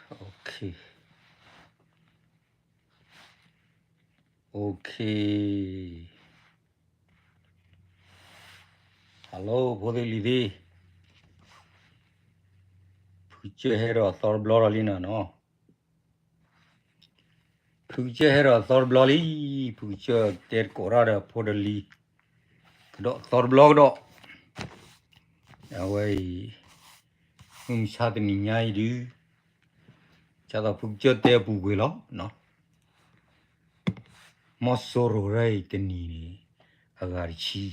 Okay, okay, hello ဖိသ့ၣ်လံၤသ့ၣ်, ဖုကစၢၢ်ဟဲဒီးသီတဘျီလီၤလံနီၤနီၤ. ဖုကစၢၢ်ဟဲဒီးသီတဘျီလံ, ဖုကစၢၢ်တဲသကိးတၢ်ဒီးဖိဒီးလံၤ ကဒီးသီတဘျီကဒီး. အဝဲအံၤ မုၢ်မဆါတနံၤညါအံၤဒုး ဒ်သိးဖုကစၢၢ်တဲအပူၤကွံာ်လီၤ. မီၤစိရိၤရၢအံၤတနံၤန့ၣ် အဂၤတဆံ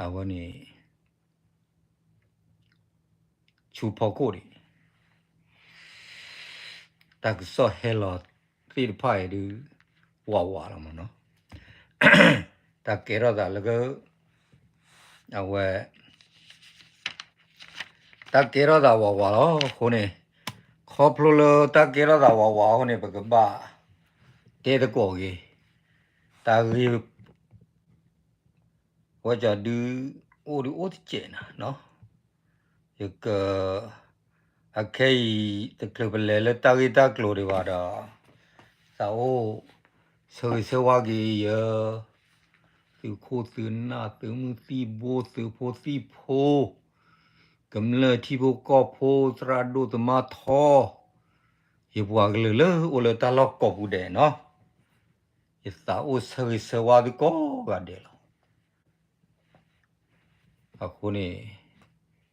အဝဲန့ၣ် ဆူဖီခိၣ်န့ၣ် တၢ်ကစီၣ်ဟဲလီၤသ့ၣ်တဖၣ်အံၤဒုး ဝးဝးလီၤမးနီၤ. တၢ်ကဲထီၣ်သးလၢ အဝဲ တၢ်ကဲထီၣ်သးဝးဝးလီၤအဃိန့ၣ်, ခီဖျိလၢတၢ်ကဲထီၣ်သးဝးဝးအဃိန့ၣ် ပကဘၣ်တဲသကိးဂ့ၤ, တၢ်ဂ့ၢ် ဝဲကဒုး အိၣ်ဒုးအိၣ်တစဲးနၤနီၤ, ယက အခဲအံၤ တချုးပလဲၤလၢတၢ်ဂ့ၢ်တၢ်ကျိၤဒံးဘၣ်ဒီး သးအိၣ် ဆၢဂ့ၤဆၢဝါက့ၤယ သုးခိၣ်သုးနၢ် သုးမုၢ်သံၣ်ဘိ သုးဖိသံၣ်ဖိ ကမျၢၢ်ထံဖိကီၢ်ဖိ သရၣ်ဒိၣ်သမါထီ ယပှၤကလုာ်လၢအိၣ်လၢတၢ်လီၢ်ကိးပူၤဒဲးနီၤ, ယသးအိၣ်ဆၢဂ့ၤဆၢဝါသုကိးဂၤဒဲးလီၤ. အဃိန့ၣ်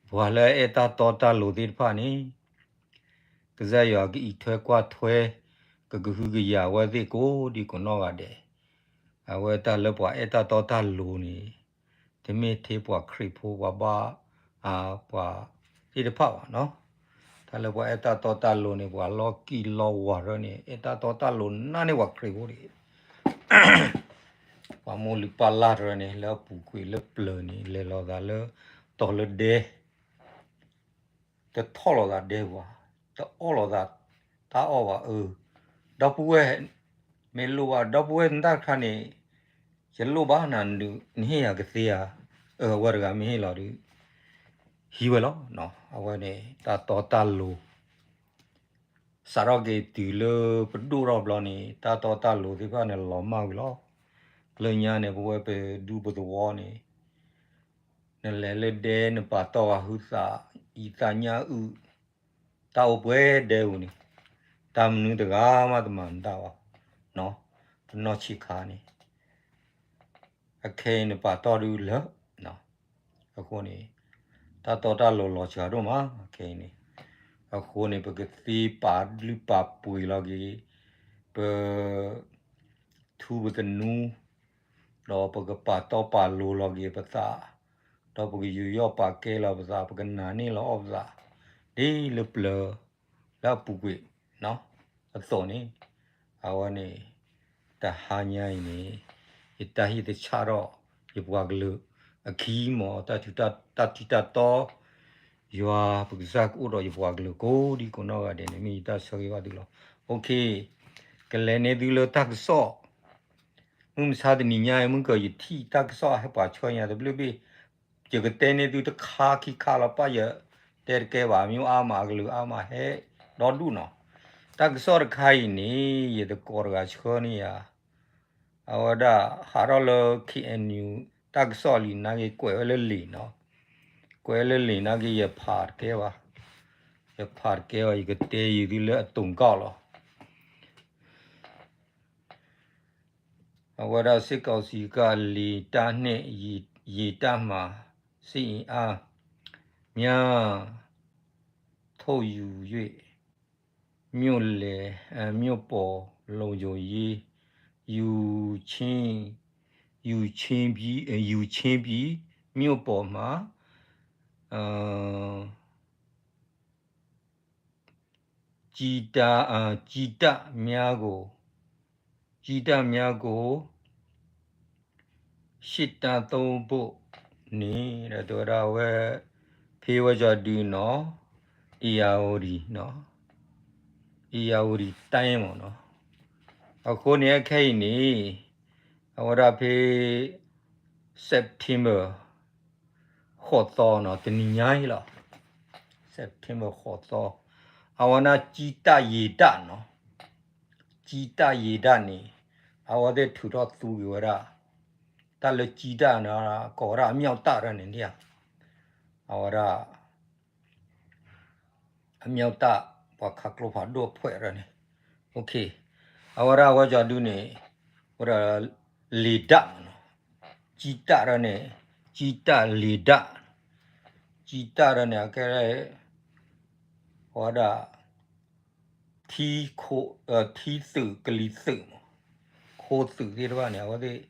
ပှၤလၢအအဲၣ်တၢ်တီတၢ်လိၤသ့ၣ်တဖၣ်န့ၣ် ကစၢ်ယွၤကအံးထွဲကွၢ်ထွဲ ကကဟုကယာ်ဝဲသ့ၣ်ကိးဒံကိးနီၢ်ဂၤဒဲး, အဝဲတၢ်လၢပှၤအဲၣ်တၢ်တီတၢ်လိၤန့ၣ် တမ့ၢ်ထဲပှၤခရံာ်ဖိပှၤဘၣ် ပှၤသ့ၣ်တဖၣ်ဘၣ်နီၤ, တၢ်လၢပှၤအဲၣ်တၢ်တီတၢ်လိၤန့ၣ် ပှၤလီၢ်ကံၢ်လီၢ်ဝၤရၢန့ၣ် အဲၣ်တၢ်တီတၢ်လိၤနၢ်န့ၢ်ပှၤခရံာ်ဖိန့ၣ် ပှၤမိၢ်လုၢ်ပၢ်လၢ်တရၢန့ၣ် လၢအပူၤကွံာ်လၢပျၢၤန့ၣ် လဲၤလီၤသးလၢတီၤလၢဒဲ တထီၣ်လိာ်သးဒဲပှၤ, တအီၣ်လိာ်သးတၢ်အီၣ်ဘၣ်အၢ, ဒီပုၢ်ဝဲၢ် မ့ၢ်လိၣ်ဘၣ် ဒီပုၢ်ဝဲၢ်နတၢ်တခါန့ၣ် ယလိၣ်ဘၣ်နၤ နဟ့ၣ်ယၤကသ့ဧါ, အဝဲတဂၤမ့ၢ်ဟ့ၣ်လီၤဒုး ဟံးဝဲလီၤ. အဝဲန့ၣ် တၢ်တီတၢ်လိၤ စးထီၣ်က့ၤတုၤလၢပဒိၣ်ထီၣ်ဘျီန့ၣ် တၢ်တီတၢ်လိၤသ့ၣ်တဖၣ်န့ၣ်လီၤမၢ်ဝံၤလီၤ. လၢညါန့ၣ် ပဝဲပဒူပသဝီန့ၣ် နလဲၤလၢဒဲ နပာ်တီၢ်ဂၤဟုသး အံသးညၣ်အုၣ် တၢ်အိၣ်ပှဲၤဒဲပူၤန့ၣ် တၢ်မနုၤတဂၤမးတမၤမတၤဘၣ် ပနီၢ်ဆံးခါန့ၣ် အခဲအံၤနပာ်တီၢ်ဒုလၢ အဃိန့ၣ် တၢ်တီတၢ်လိၤလီၤစှၤဒိၣ်မး ခဲအံၤန့ၣ်, အဃိန့ၣ် ပကသ့ပာ်လုၢ်ပာ်ပှ့ၤလီၤက့ၤ ပ ထူပသနူ ဒီးပကပာ်တီပာ်လိၤလီၤက့ၤပသး, ဒီးပကယူးယီၣ်ပာ်ကဲလီၤပသး, ပကနာ်န့ၢ်လီၤအီၣ်ပသး ဒ်လၢပျၢၤ လၢအပူၤကွံာ် အသိးန့ၣ်, အဝဲန့ၣ် တဟါညါအံၤန့ၣ် ယတၢ်ဟ့ၣ်သဆၣ်ထီၣ် ယပှၤကလုာ်အခံမ့ၢ် တၢ်ထူးတၢ်တီ ယွၤပကစၢ်ကအိၣ်ဒီးယပှၤကလုာ်ကိးဒံကိးနီၢ်ဂၤဒဲးန့ၣ် မ့ၢ်ယတၢ်ဆၢဂ့ၤဘၣ်သုလီၤ. ကလဲၤန့ၢ်သုလၢတၢ်ကစီၣ်, မုၢ်မဆါတနံၤညါအံၤ မုၢ်ကၢၤယထံၣ်တၢ်ကစီၣ်ဟဲပှၤဆှၢညါတဘျုးဘ့ၣ်, ယကတဲန့ၢ်သုတခါခံခါလီၤ ပၢ်ယတဲတကဲဘၣ် မ့ၢ်အါမးအကလုာ်အါမးဟဲဒီဒူၣ်နီၤ. တၢ်ကစီၣ်တခါအံၤန့ၣ် ယသကိးတဂၤဆှၢန့ၢ်ယၤ အဝဲဒၣ်ဟးထီၣ်လၢ K N U တၢ်ကစီၣ်လံနာ်က့ ကွဲးဝဲလၢလံာ်နီၤ, ကွဲးဝဲလၢလံာ်နာ်က့ ယဖးတကဲဘၣ်, ယဖးတကဲဘၣ် ယကတဲယံာ်သုလၢအတိာ်ကီၢ်လီၤ. အဝဲဒၣ် စစ်ကောင်စီက လေတပ်နဲ့ ရေတပ်မှ စစ်အင်အား များ ထုတ်ယူ၍ မြို့လယ် မြို့ပေါ် လုံခြုံရေး ယူချင်း ယူချင်းပြည် ယူချင်းပြည် မြို့ပေါ်မှာ ကျည်တပ် ကျည်တပ်များကို ကျည်တပ်များကို စစ်တပ်သုံးဘို့နှင့် ဒီးတဲဝဲဒၣ်ဝဲ ဖဲဝဲကၠီဒုနီၤ ဧရာဝတီနီၤ ဧရာဝတီတိုင်းမ့ၢ်နီၤ အဃိန့ၣ် အခဲအံၤန့ၣ် အဝဲဒၣ်ဖဲ September ဃိးသီနီၤ တနံၤညါအံၤလီၤ September ဃိးသီ, အဝဲဒၣ်ကၠံတၢ်ယံၤတၢ်နီၤ, ကၠံတၢ်ယံၤတၢ်န့ၣ် အဝဲသ့ၣ်ထုးထီၣ်သူက့ၤဝဲဒၣ် တၢ်လၢကၠံတၢ်န့ၣ် ကိးဝဲဒၣ်အမြောက်တပ်န့ၣ်ဧါ, အဝဲဒၣ် အမြောက်တပ် ပှၤခးကျိဖးဒိၣ်အဖွဲ့န့ၣ်, အဝဲဒၣ်အဝဲကၠီဒုန့ၣ် ဝဲဒၣ် လေတပ်မ့ၢ်နီၤ, ကၠံတၢ်န့ၣ် ကၠံတၢ် လေတပ်, ကၠံတၢ်န့ၣ် အကဲ ဝဲဒၣ် ထံသုးကလံၤသုးမ့ၢ် ခိသုးသ့ၣ်တဖၣ်န့ၣ် အဝဲသ့ၣ်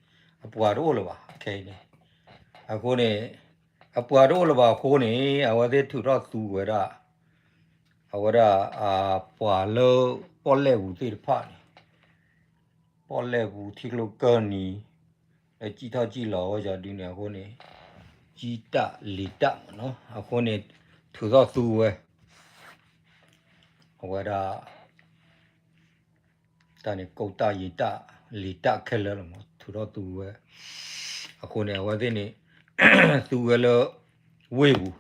အပှၤတအိၣ်လၢၤဘၣ် ခဲအံၤန့ၣ်, အဃိန့ၣ် အပှၤတအိၣ်လၢၤဘၣ်အဃိန့ၣ် အဝဲသ့ၣ်ထုးထီၣ်သူဝဲဒၣ် အဝဲဒၣ် ပှၤလၢပီၣ်လဲၣ်ပူၤသ့ၣ်တဖၣ်န့ၣ် ပီၣ်လဲၣ်ပူၤထံကျိကၢၢ်နံၤ လၢကၠံထီၣ်ကၠံလီၤဝဲကၠီဒုန့ၣ် အဃိန့ၣ် ကၠံတၢ် လေတပ်မ့ၢ်နီၤ, အဃိန့ၣ် ထုးထီၣ်သူဝဲ အဝဲဒၣ် တၢ်န့ၣ် ကိးတၢ်ယံၤတၢ် လေတပ်ခဲလၢာ်လီၤမ့ၢ် ထုးထီၣ်သူဝဲ, အဃိန့ၣ် အဝဲသ့ၣ်န့ၣ် သူဝဲလၢ ဝ့ၢ်ပူၤ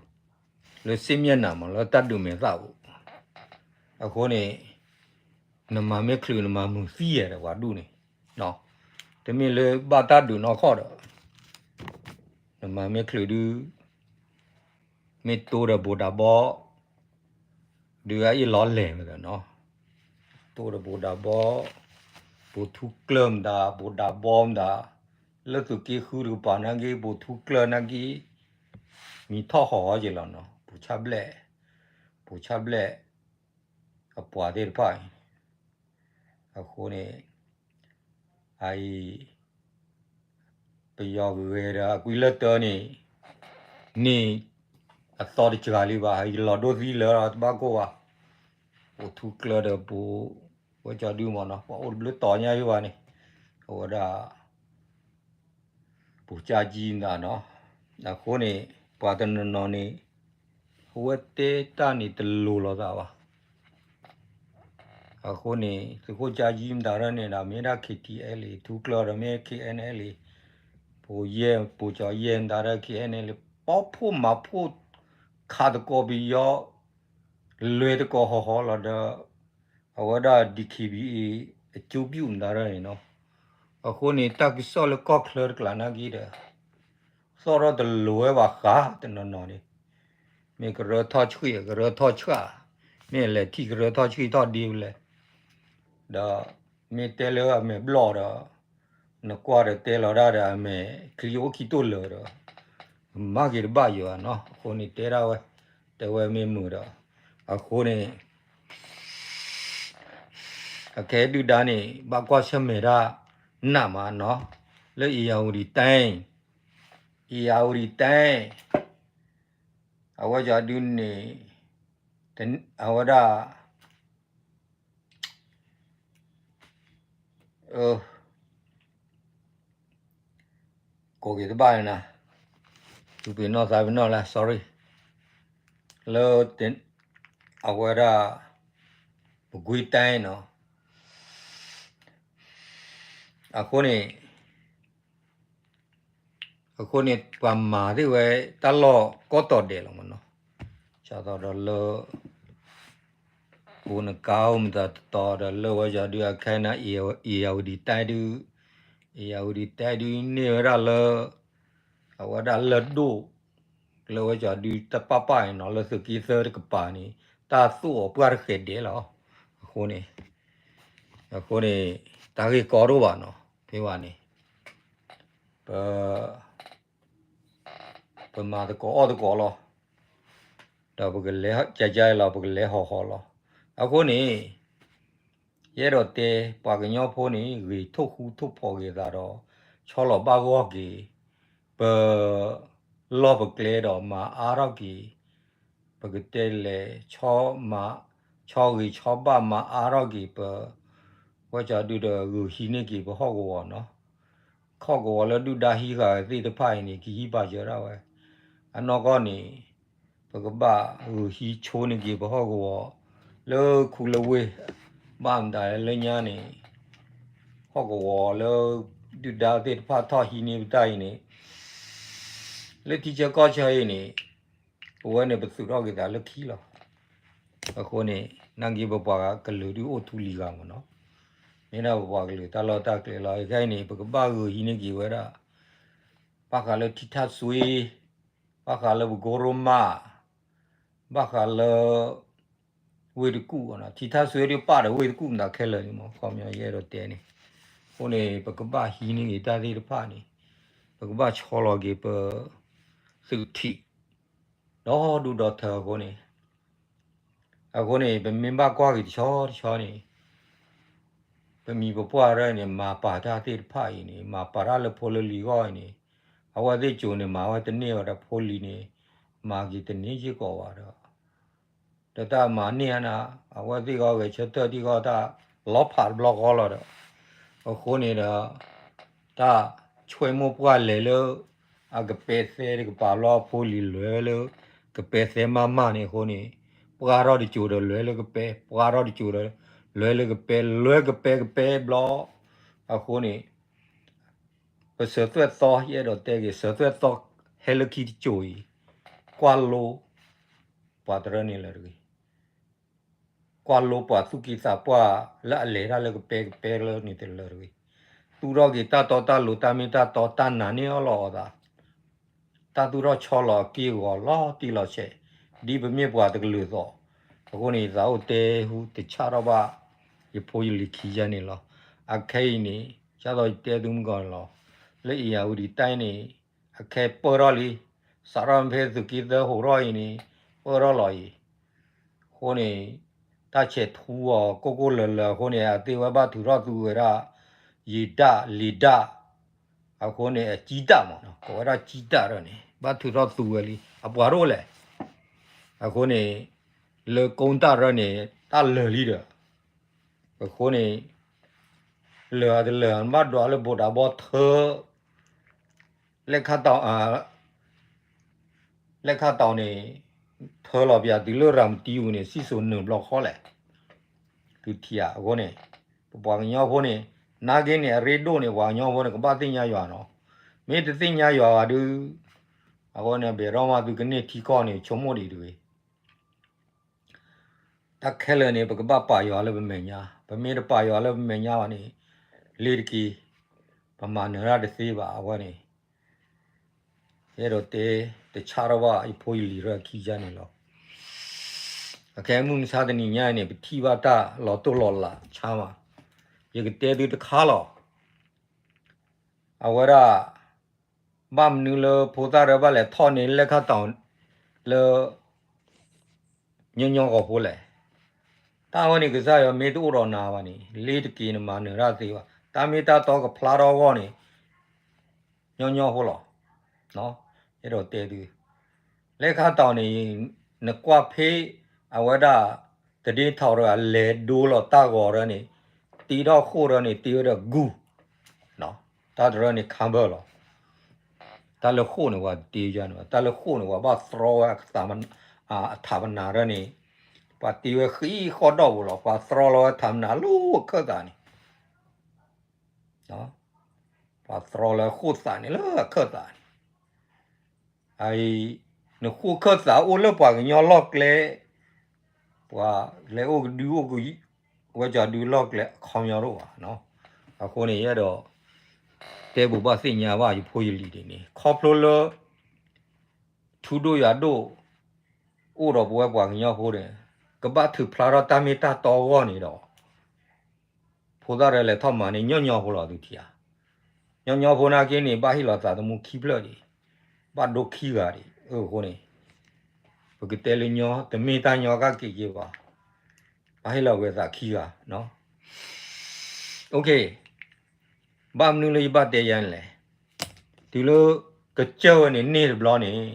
လၢစ့မျဲၢ်နၤမ့ၢ် လၢတၢ်ဒုးမဲာ်သၣ်ပူၤ, အဃိန့ၣ် နမၤမ့ၢ်ချုးနမၤမုာ်သံယဲဒီးပှၤဒူၣ်န့ၣ်, တမ့ၢ်လၢဘၣ်တၢ်ဒုးနီၢ်ခီၣ်ဒီး နမၤမ့ၢ်ချုးဒု မ့ၢ်တိဒီးဘိးဒးဘီ ဒုးအအ့ၣ်လီၤလဲၤဝဲဒီးနီၤ, တိဒီးဘိးဒးဘီ, ဘိးထူကျၢၢ်မတၤ ဘိးဒးဘီမတၤ, လၢသုးက့ဃုတကပၤနာ်က့ ဘိးထူကျၢၢ်နာ်က့ မံၤထီၣ်ဟီၣ်ဟီၣ်က့ၤလီၤနီၤ, ဘိးဆၣ်ဘျဲၣ်, ဘိးဆၣ်ဘျဲၣ် အပှၤသ့ၣ်တဖၣ်အံၤ, အဃိန့ၣ် အအံၤ ပယီၤဂဲၤဒီးအကွံလၢတၢန့ၣ် န့ၣ် အသီတစှၤလံဘၣ် ယလီၤဒိသံလၢာ်ဒီးတဘၣ်ကိၢ်ဘၣ်, အိၣ်ထူကျၢၢ်ဒီးပူၤ ဝဲကၠီဒုမ့ၢ်နီၤ ပှၤအိၣ်တဘျုးတီၤညါယုၢ်ဘၣ်န့ၣ် အဝဲဒၣ် ပူၤကၠါကၠံမတၤနီၤ, အဃိန့ၣ် ပှၤတနီၤနီၤန့ၣ် အဝဲတဲတၢ်န့ၣ်တလိၤလိာ်သးဘၣ် အဃိန့ၣ် သုးခိၣ်ကၠါကၠံမတၤဒၣ်န့ၣ်ဒီး မ့ၢ်ဒၣ် K T L ထူကျၢၢ်ဒီးမ့ၢ် K N L ပူၤယဲၢ် ပူၤကၠီယဲၢ်မတၤဒၣ် K N L ပီၣ်ဖှိၣ်မၤဖှိၣ် ခးသကိးပယီၤ လွဲၢ်သကိးဟီၣ်ဟီၣ်လီၤဒီး အဝဲဒၣ် D K B A အကျိပူၤမတၤဒၣ်န့ၣ်နီၤ, အဃိန့ၣ် တၢ်ကစီၣ်လၢကီၢ်ချၢတကျးနာ်က့ဒီး သီၣ်ထီၣ်တလိၤဝဲဘၣ်ဃးတနီၤနီၤန့ၣ်, မ့ၢ်ကရၢထီၣ်ဆှံ ကရၢထီၣ်ဆှံ, မ့ၢ်လဲၤထံၣ်ကရၢထီၣ်ဆှံထီၣ်ဒ့ဖဲလဲၣ်, ဒီးမ့ၢ်တဲလၢအမဲာ်ဘျီၣ်ဒီး နကွၢ်ဒီးတဲလီၤဒၣ်ဒီးအမဲာ်ချံအိၣ်ခံတိၢ်လၢာ်ဒီး မၤက့ၤတဘၣ်ယိာ်ဧါနီၤ, အဃိန့ၣ်တဲဒၣ်ဝဲ, တဲဝဲမ့ၢ်မုာ်ဒီး အဃိန့ၣ် အခဲဒုၣ်ဒါန့ၣ် ဘၣ်ကွၢ်ဆၢၣ်မဲာ်တၢ်နးမးနီၤ, လၢ Irrawaddy တိုင်း, Irrawaddy တိုင်း, အဝဲကၠီဒုန့ၣ် အဝဲဒၣ် ကိးက့ၤတဘၣ်န့ၣ်နၤ, သူပ့ၤနီၣ်သးပ့ၤနီၣ်လၢ sorry, လၢ အဝဲဒၣ် မကွ့ၤတိုင်းနီၤ, အဃိန့ၣ် အဃိန့ၣ် ပှၤမၤသ့ၣ်ဝဲ တၢ်လီၢ်ကိးတီၤဒဲးလီၤမ့ၢ်နီၤ, ဒ်သိးဒီးလၢ ပူၤနကါအိၣ်မတၤတတီၤဒီးလၢဝဲကၠီဒုအခဲန့ၣ် Irrawaddy တိုင်းဒု, Irrawaddy တိုင်းဒုန့ၢ်ဝဲဒၣ်လၢ အဝဲဒၣ်လၢၢ်ဒိၣ် လၢဝဲကၠီဒုတပၣ်ပၣ်န့ၣ်နီၤ လၢသုးက့သၢတကပၤန့ၣ် တၢ်သူၣ်အီၤပှၢ်တဃဲၤဒဲးလီၤ, အဃိန့ၣ် အဃိန့ၣ် တၢ်ဂ့ၢ်ကီဒိၣ်ဘၣ်နီၤ ဖဲဘၣ်န့ၣ် ပ ပမၤသကိးအီၣ်သကိးလီၤ, ဒီးပကလဲၤကကလီၤ ပကလဲၤဟီၣ်ဟီၣ်လီၤ, အဃိန့ၣ် ယအဲၣ်ဒိးတဲ ပှၤကညီဖိန့ၣ် ဂ့ၤထိၣ်ဃူထိၣ်ဖိးက့ၤသးဒီး ဆီလီၤဘၣ်ဂီၢ်က့ၤ ပ လီၢ်ပကျဲဒီးမၤအါထီၣ်က့ၤ ပကတဲလဲၣ် ဆီဂ့ၤဆီဘၣ်မၤအါထီၣ်က့ၤ ပ ဝဲကၠီဒုဒီးဂုာ်ဟံးန့ၢ်က့ၤပဟီၣ်ကဝီၤနီၤ, ဟီၣ်ကဝီၤလၢဒုၣ်ဒါဟံးဃာ်သ့ၣ်တဖၣ်အံၤန့ၣ် ကဟံးပာ်စၢၤဒၣ်ဝဲ, အနီၢ်ကီၢ်န့ၣ် ပကဘၣ်ဂုာ်ဟံးဆိန့ၢ်က့ၤပဟီၣ်ကဝီၤ လၢခူလၢဝ့ၢ် ဘၣ်မတၤလၢညါန့ၣ် ဟီၣ်ကဝီၤလၢ ဒုၣ်ဒါသ့ၣ်တဖၣ်ထီၣ်ဟံးန့ၢ်ပတၢ်အံၤန့ၣ် လၢထံဆၢကီၢ်ဆၢအံၤန့ၣ် ပဝဲန့ၣ်ပသူၣ်ထီၣ်က့ၤသးလၢခံလီၤ. အဃိန့ၣ် နာ်က့ပပှၤကလုာ်ဒုးအိၣ်ထူလံၤဂၤမ့ၢ်နီၤ, မ့ၢ်ဒၣ်ပပှၤကလုာ်တၢ်လီၢ်တၢ်ကျဲလီၤ. ခဲအံၤန့ၣ် ပကဘၣ်ဂုာ်ဟံးန့ၢ်က့ၤဝဲဒၣ် ဘၣ်ဃးလၢထံထၣ်စွ့, ဘၣ်ဃးလၢပကိရိမး, ဘၣ်ဃးလၢ ဝ့ၢ်တကူၣ်, ထံထၣ်စွ့ဒုးပာ်ဒီးဝ့ၢ်တကူၣ်မတၤခဲလၢာ်န့ၣ်မ့ၢ် ခီပညီယအဲၣ်ဒိးတဲန့ၣ်. အဃိန့ၣ် ပကဘၣ်ဟံးန့ၢ်က့ၤတၢ်သ့ၣ်တဖၣ်န့ၣ်, ပကဘၣ်ဆီလီၤက့ၤပ သုးထံး ဒီဒူၣ်ဒီထၢအဃိန့ၣ်, အဃိန့ၣ် ပမ့ၢ်ဘၣ်ကွၢ်က့ၤတဆီတဆီန့ၣ် ပမံၤပပှၢ်ရဲၣ်န့ၣ် မၤပာ်တၢ်သ့ၣ်တဖၣ်အံၤန့ၣ် မၤပာ်တၢ်လၢဖိလၢလံၤအဂီၢ်အံၤန့ၣ်, အဝဲသ့ၣ်ကိၤန့ၣ် မၤဝဲတန့ၢ်ဝဲဒီးဖိလံၤန့ၣ် မၤက့ၤတန့ၢ်စ့ၢ်ကီးဘၣ်ဒီး ဒီးတၢ်မၤန့ၢ်အါန့ၣ် အဝဲသ့ၣ်ဂီၢ်ဂဲၤဆၢထၢၣ်ထံဂီၢ်တၢ်လီၤဖးတဘျီဃီလီၤဒီး, အဃိန့ၣ်ဒီး တၢ်ဆွဲမိၢ်ပှၢ်လဲၤလၢ အကပဲသဲတကပၤဘျီအဖိလံၤလဲၤလၢ ကပဲသဲမးမးန့ၣ်အဃိန့ၣ်, ပှၢ်ထီၣ်တစိၤဒီးလဲၤလၢကပဲ, ပှၢ်ထီၣ်တစိၤဒီးလဲၤလၢကပဲ, လဲၤကပဲကပဲဘျီ, အဃိန့ၣ် ပစၢၤသွဲၣ်သီ ယအဲၣ်ဒိးတဲက့ၤ စၢၤသွဲၣ်သီ ဟဲလၢခံတစိၤအံၤ, ကွၢ်လိ ပှၤတရၢန့ၣ်လၢတဂ့ၤ, ကွၢ်လိပှၤသူၣ်က့သးပှၢ်လၢအလဲၤတၢ်လၢကပဲကပဲလၢန့ၣ်တလၢတဂ့ၤ, သူၣ်ထီၣ်က့ၤတၢ်တီတၢ်လိၤတၢ်မ့ၢ်တၢ်တီတၢ်နာ်န့ၢ်အီၤလီၤအီၤသး တၢ်သူၣ်ထီၣ်ဆီလီၤအက့ၢ်အဂီၤလီၤတံၢ်လီၤဆဲး, ဒ်ပမ့ၢ်ပှၤတကလုာ်သိး, အဃိန့ၣ် ယသးအိၣ်တဲဟူတဆၣ်ထီၣ်ဘၣ် ယဖိယလံၤခံယၤန့ၣ်လီၤ. အခဲအံၤန့ၣ် ဒ်သိးယတဲသုမုၢ်ကီၢ်န့ၣ်လီၤ, လၢအ့ၣ်ယၣ်ဝတံၤတၢ်အံၤန့ၣ် အခဲပၢၢ်ထီၣ်လံ, စးထီၣ်ဖဲသုးက့သၢဟိးထီၣ်အံၤန့ၣ် ပၢၢ်ထီၣ်လီၤအံၤ အဃိန့ၣ် တၢ်ဆဲးထူအီၤကိၢ်ကိၢ်လၢၤလၢၤအဃိန့ၣ် အသ့ဝဲဘၣ်ထုးထီၣ်သူဝဲဒၣ် ယံာ်ဒၣ်လံာ်ဒၣ်, အဃိန့ၣ် အကံတၢ်မး ကိးဝဲဒၣ်ကံတၢ်ဒၣ်န့ၣ် ဘၣ်ထုးထီၣ်သူဝဲလံ အပှၤတအိၣ်လဲၣ်. အဃိန့ၣ် လၢကိတၢ်ဒၣ်န့ၣ် တၢ်လၢာ်လံဒီး အဃိန့ၣ် လၢာ်အတလၢာ် နဘၣ်ဒွးလၢဘိးဒးဘီထၢ လဲၣ်ခၣ်တီၤ လဲၣ်ခၣ်တီၤန့ၣ် ထၢလီၤပၠးတုၤလၢရၤမတံပူၤန့ၣ် စံၣ်စိၤနုာ်ဘျီဃီလဲၣ်. သုထံၣ်ဧါ အဃိန့ၣ် ပပှၤကညီဖိန့ၣ် နာ်က့န့ၣ် အရ့ဒိၣ်န့ၣ် ပှၤကညီဖိန့ၣ် ကဘၣ်သ့ၣ်ညါယွၤနီၤ. မ့ၢ်တသ့ၣ်ညါယွၤဘၣ်ဒုး အဃိန့ၣ် ဘယ်တော့မှ သုကန့ၢ်ထံကီၢ်န့ၣ် ဆိကမိၣ်ဒံးတဂ့ၤ တၢ်ခဲလၢာ်န့ၣ် ပကဘၣ်ပာ်ယွၤလၢပမဲာ်ညါ, ပမ့ၢ်တပာ်ယွၤလၢပမဲာ်ညါဘၣ်န့ၣ် လ့ၤတက့ၤ ပမၤနၢၤတၢ်တသ့ဘၣ် အဝဲန့ၣ် ယအဲၣ်ဒိးတဲ တဆၣ်ထီၣ်ဘၣ် ယဖိယလံၤရၢခံယါန့ၣ်လီၤ. အခဲမုၢ်မဆါတနံၤညါန့ၣ် ပထံၣ်ဘၣ်တၢ်လီၤတိၢ်လီၤလးဆါမး, ယကတဲသုတခါလီၤ. အဝဲဒၣ် ဘၣ်မနုၤလၢဖိသၣ်ရၢဘၣ်လဲၤထီၣ်န့ၣ် လဲၣ်ခၣ်တီၤ လၢ ညီညီဂီၤဖိလဲၣ်. တၢ်ဝဲန့ၣ် ကစၢ်ယွၤမ့ၢ်တအိၣ်ဒီးနၤဘၣ်န့ၣ် လ့ၤတက့ၤနမၤနၢၤတၢ်သ့ဘၣ်. တၢ်မ့ၢ်တၢ်တီကဖျါထီၣ်အဂီၢ်န့ၣ် ညီညီဖိလီၤ. အဲၣ်ဒိးတဲသု လဲၣ်ခၣ်တီၤန့ၣ် နကွၢ်ဖဲ အဝဲဒၣ် သဒ့ထီၣ်ရၢ အလဲၤဒိလီၤတၢ်ဂီၤရၢန့ၣ် တ့ထီၣ်ဃိၣ်ရၢန့ၣ် တ့ဝဲဒီးဂူၢ် တၢ်တရၢန့ၣ် ခါဘၢၣ်လီၤ. တၢ်လၢဃိၣ်န့ၣ် ပှၤတ့ယါန့ၣ်ဘၣ်, တၢ်လၢဃိၣ်န့ၣ် ပှၤဘၣ်သြီဝဲ အထးပနးရၢန့ၣ် ပှၤတ့ဝဲဃံဃီၣ်ဒီၣ်ပူၤလီၤ. ပှၤသြီလီၤဝဲထးပနးလၢအခၢၣ်သးန့ၣ် ပှၤသြီလၢဃိၣ်သးန့ၣ်လၢအခၢၣ်သးန့ၣ် အအံၤ နဃိၣ်ခၢၣ်သးအိၣ်လၢပှၤကညီလီၢ်ကျဲ ပှၤလဲၤအိၣ်ကဒုအိၣ်က ဝဲကီၤဒုလီၢ်ကျဲအခီပညီတအိၣ်ဘၣ်. အဃိန့ၣ် ယအဲၣ်ဒိး တဲဘိးဘၣ်သ့ၣ်ညါဘၣ်ယဖိယလံၤဒ်န့ၣ် ခီဖျိလၢ ထူဒိၣ်ယွၤဒိၣ် အိၣ်ဒီးပဝဲပှၤကညီဖိန့ၣ် ကဘၣ်ထုးဖျါထီၣ်တၢ်မ့ၢ်တၢ်တီအဂီၢ်န့ၣ်ဒီး ဖိသၣ်ရၢလဲၤထီၣ်မၤန့ၣ် ညီညီဖိလီၤ သုထံၣ်ဧါ. ညီညီဖိနာ်က့န့ၣ် ဘၣ်ဟ့ၣ်လီၤသးသမူခံဖျၢၣ်ဒံး, ဘၣ်ဒိခံဂၤဒံး အဃိန့ၣ် ပကတဲလၢညီ တမ့ၢ်တၢ်ညီကက့ၤက့ၤဘၣ်, ဘၣ်ဟ့ၣ်လီၤဝဲသးခံဂၤ OK, ဘၣ်မနုၤလၢယဘၣ်တဲယါန့ၣ်လဲၣ်. တုၤလၢ ကစၢၢ်ဝဲန့ၣ်န့ၢ်တဘျီန့ၣ်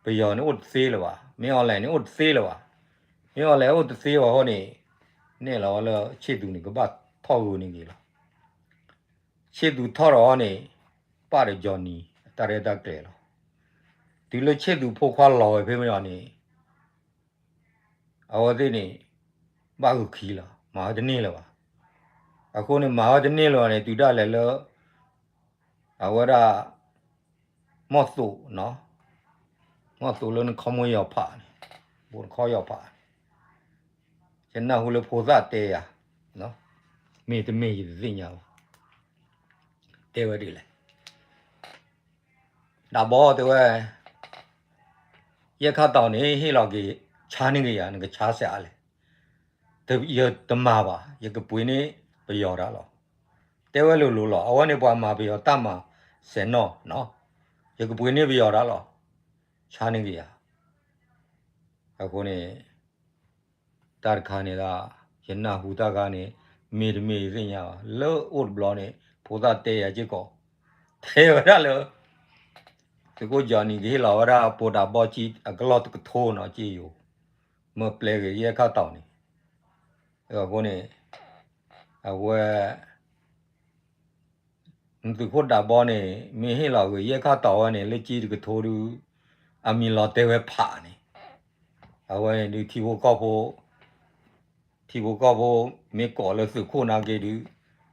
ပယီၤန့ၣ်အိၣ်တသ့လၢၤဘၣ်, မ့ၢ် online န့ၣ်အိၣ်တသ့လၢၤဘၣ်, မ့ၢ် online အိၣ်တသ့ဘၣ်အဃိန့ၣ် နဲၣ်လီၤဝဲလၢဆ့ၣ်သူးန့ၣ် ကဘၣ်ထီၣ်ဂုာ်န့ၢ်ဂ့ၤလီၤ. ဆ့ၣ်သူးထီၣ်ဒီးအီၤန့ၣ် ပၣ်ဒီး Johnny တၢ်ရဲၣ်တၢ်ကျဲၤလီၤ. တုၤလၢဆ့ၣ်သူးဖိခွါလီၤဝဲဖဲမ့ၢ်အီၤန့ၣ် အဝဲသ့ၣ်န့ၣ် ဘၣ်ဂုာ်ခံလီၤ, မၤဝဲတန့ၢ်လၢၤဘၣ်. အဃိန့ၣ် မၤဝဲတန့ၢ်လၢၤဘၣ်န့ၣ် တုၤဒၣ်လဲာ်လၢ အဝဲဒၣ် မီၢ်သိး, မီၢ်သိးလၢနခီမိၢ်ယီၤဖးန့ၣ်, ဘိးနခီယီၤဖး ယနၢ်ဟူလၢဖိသၣ်တဲယၤ, မ့ၢ်တမ့ၢ်ယတသ့ၣ်ညါဘၣ်, တဲဝဲဒ်လဲၣ်, တၢ်ဘီတဲဝဲ, ယဲၢ်ခါတီၤန့ၣ် ဟ့ၣ်လီၤက့ၤ ဆါန့ၢ်က့ၤယၤ နကဆါစဲးအါလဲၣ်, ယတမၤဘၣ် ယကပှ့ၤန့ၢ်ပယီၤတၢ်လီၤ, တဲဝဲလိၤလိၤလီၤ, အဝဲန့ၣ်ပှၤမၤပယီၤတၢ်မၤစဲးနီၣ်, ယကပှ့ၤန့ၢ်ပယီၤတၢ်လီၤ, ဆါန့ၢ်က့ၤယၤ, အဃိန့ၣ် တၢ်တခါန့ၣ်ဒၣ် ယနၢ်ဟူတၢ်ခါန့ၣ် မ့ၢ်တမ့ၢ်ယသ့ၣ်ညါဘၣ်, လၢအိၣ်တဘျီန့ၣ် ဖိသၣ်တဲယၤစ့ၢ်ကီး, တဲဝဲဒၣ်လၢ သုးခိၣ်ကၠီနံၤ ကဟ့ၣ်လီၤဝဲဒၣ် ပိာ်တၢ်ဘီကၠံအကလီၢ်တကထိနီၤ ကၠံယိၤ, မၢပျဲဂ့ၤယဲၢ်ခါတီၤန့ၣ်, အဃိန့ၣ် အဝဲ သုးခိၣ်ဒးဘီန့ၣ် မ့ၢ်ဟ့ၣ်လီၤဂ့ၤ ယဲၢ်ခါတီၤဝဲန့ၣ် လၢကၠံတကထိဒုး အမံၤလီၤတဲဝဲဖးန့ၣ်, အဝဲန့ၣ်ဒုး ထံဖိကီၢ်ဖိ, ထံဖိကီၢ်ဖိ မ့ၢ်ကိးလၢသုးခိၣ်နာ်က့ဒုး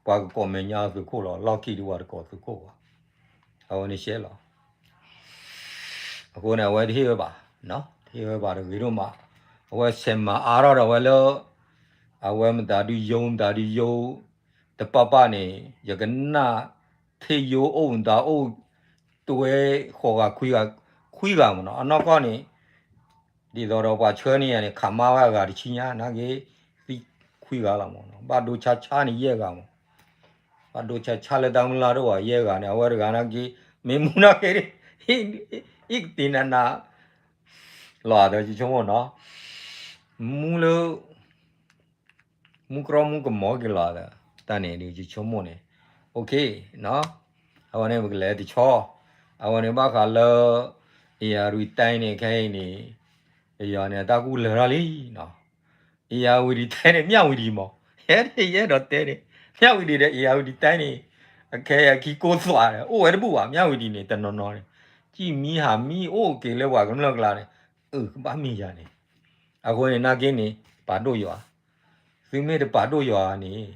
ပှၤကကိးမဲာ်ညါသုးခိၣ်လီၤ, လီၢ်ခံဒုးပှၤတကိးသုးခိၣ်ဘၣ်, အဝဲန့ၣ်ရှဲလီၤ, အဃိန့ၣ် အဝဲတဟ့ၣ်ဝဲဘၣ်, တဟ့ၣ်ဝဲဘၣ်တဂ့ၤဒိၣ်မး, အဝဲဆဲးမၤအါထီၣ်ဒီးဝဲလၢ အဝဲမတၤဒုးယိ မတၤဒုးယိ တပၣ်ပၣ်န့ၣ် ယကနၣ် ထ့ယိအိၣ်မတၤအိၣ် တဝဲဃိးဂၤခွံဂၤ, ခွံဂၤမ့ၢ်နီၤ, အနီၢ်ကီၢ်န့ၣ် ဒ်သိးဒီးပှၤဆှၢန့ၢ်ယၤန့ၣ် ခးမါဝဲအဂၤတဆံညါ နာ်က့ သံခွံဂၤလီၤမ့ၢ်နီၤ, ဘၣ်ဒိဆါဆါန့ၣ်ယဲၢ်ဂၤမ့ၢ်, ဘၣ်ဒိဆါဆါလၢတၢ်မုၢ်လၢ်တအိၣ်ဘၣ်ယဲၢ်ဂၤန့ၣ် အဝဲတဂၤနာ်က့ မ့ၢ်မူနာ်က့ အံၤကတ့နးနး လီၤဒီးယဆိကမိၣ်နီၤ, မူလၢ မူကြီမူကမီၤက့ၤလီၤဒီး တၢ်န့ၣ်ဒုးယဆိကမိၣ်န့ၣ် okay နီၤ, အဝဲန့ၣ်ပကလဲၤတဆီ, အဝဲန့ၣ်ဘၣ်ဃးလၢ အ့ၣ်ယၣ်ဝတံၤတၢ်န့ၣ် ခဲအံၤန့ၣ် ပယီၤန့ၣ် အတၢ်ကူၣ်လၢာ်ထီၣ်လံနီၤ, အ့ၣ်ယၣ်ဝတံၤတၢ်န့ၣ် မၠၣ်ဝတံၤမး, ဟဲန့ၣ်ယအဲၣ်ဒိးတဲန့ၣ် မၠၣ်ဝတံၤဒီး အ့ၣ်ယၣ်ဝတံၤတၢ်န့ၣ် အခဲအံၤအခံကိးသွးဒီး အိၣ်ဝဲတဘူၣ်ဘၣ် မၠၣ်ဝတံၤန့ၣ် တနီၤနီၤန့ၣ် ကံၢ်မံဟးမံအိၣ်က့ၤလၢပှၤကမျၢၢ်ကျါန့ၣ် အၢ ကဘၣ်မ့ၢ်ယၤန့ၣ်, အဃိန့ၣ် နာ်က့န့ၣ် ပာ်ဒိၣ်ယွၤ, သုမ့ၢ်တပာ်ဒိၣ်ယွၤန့ၣ်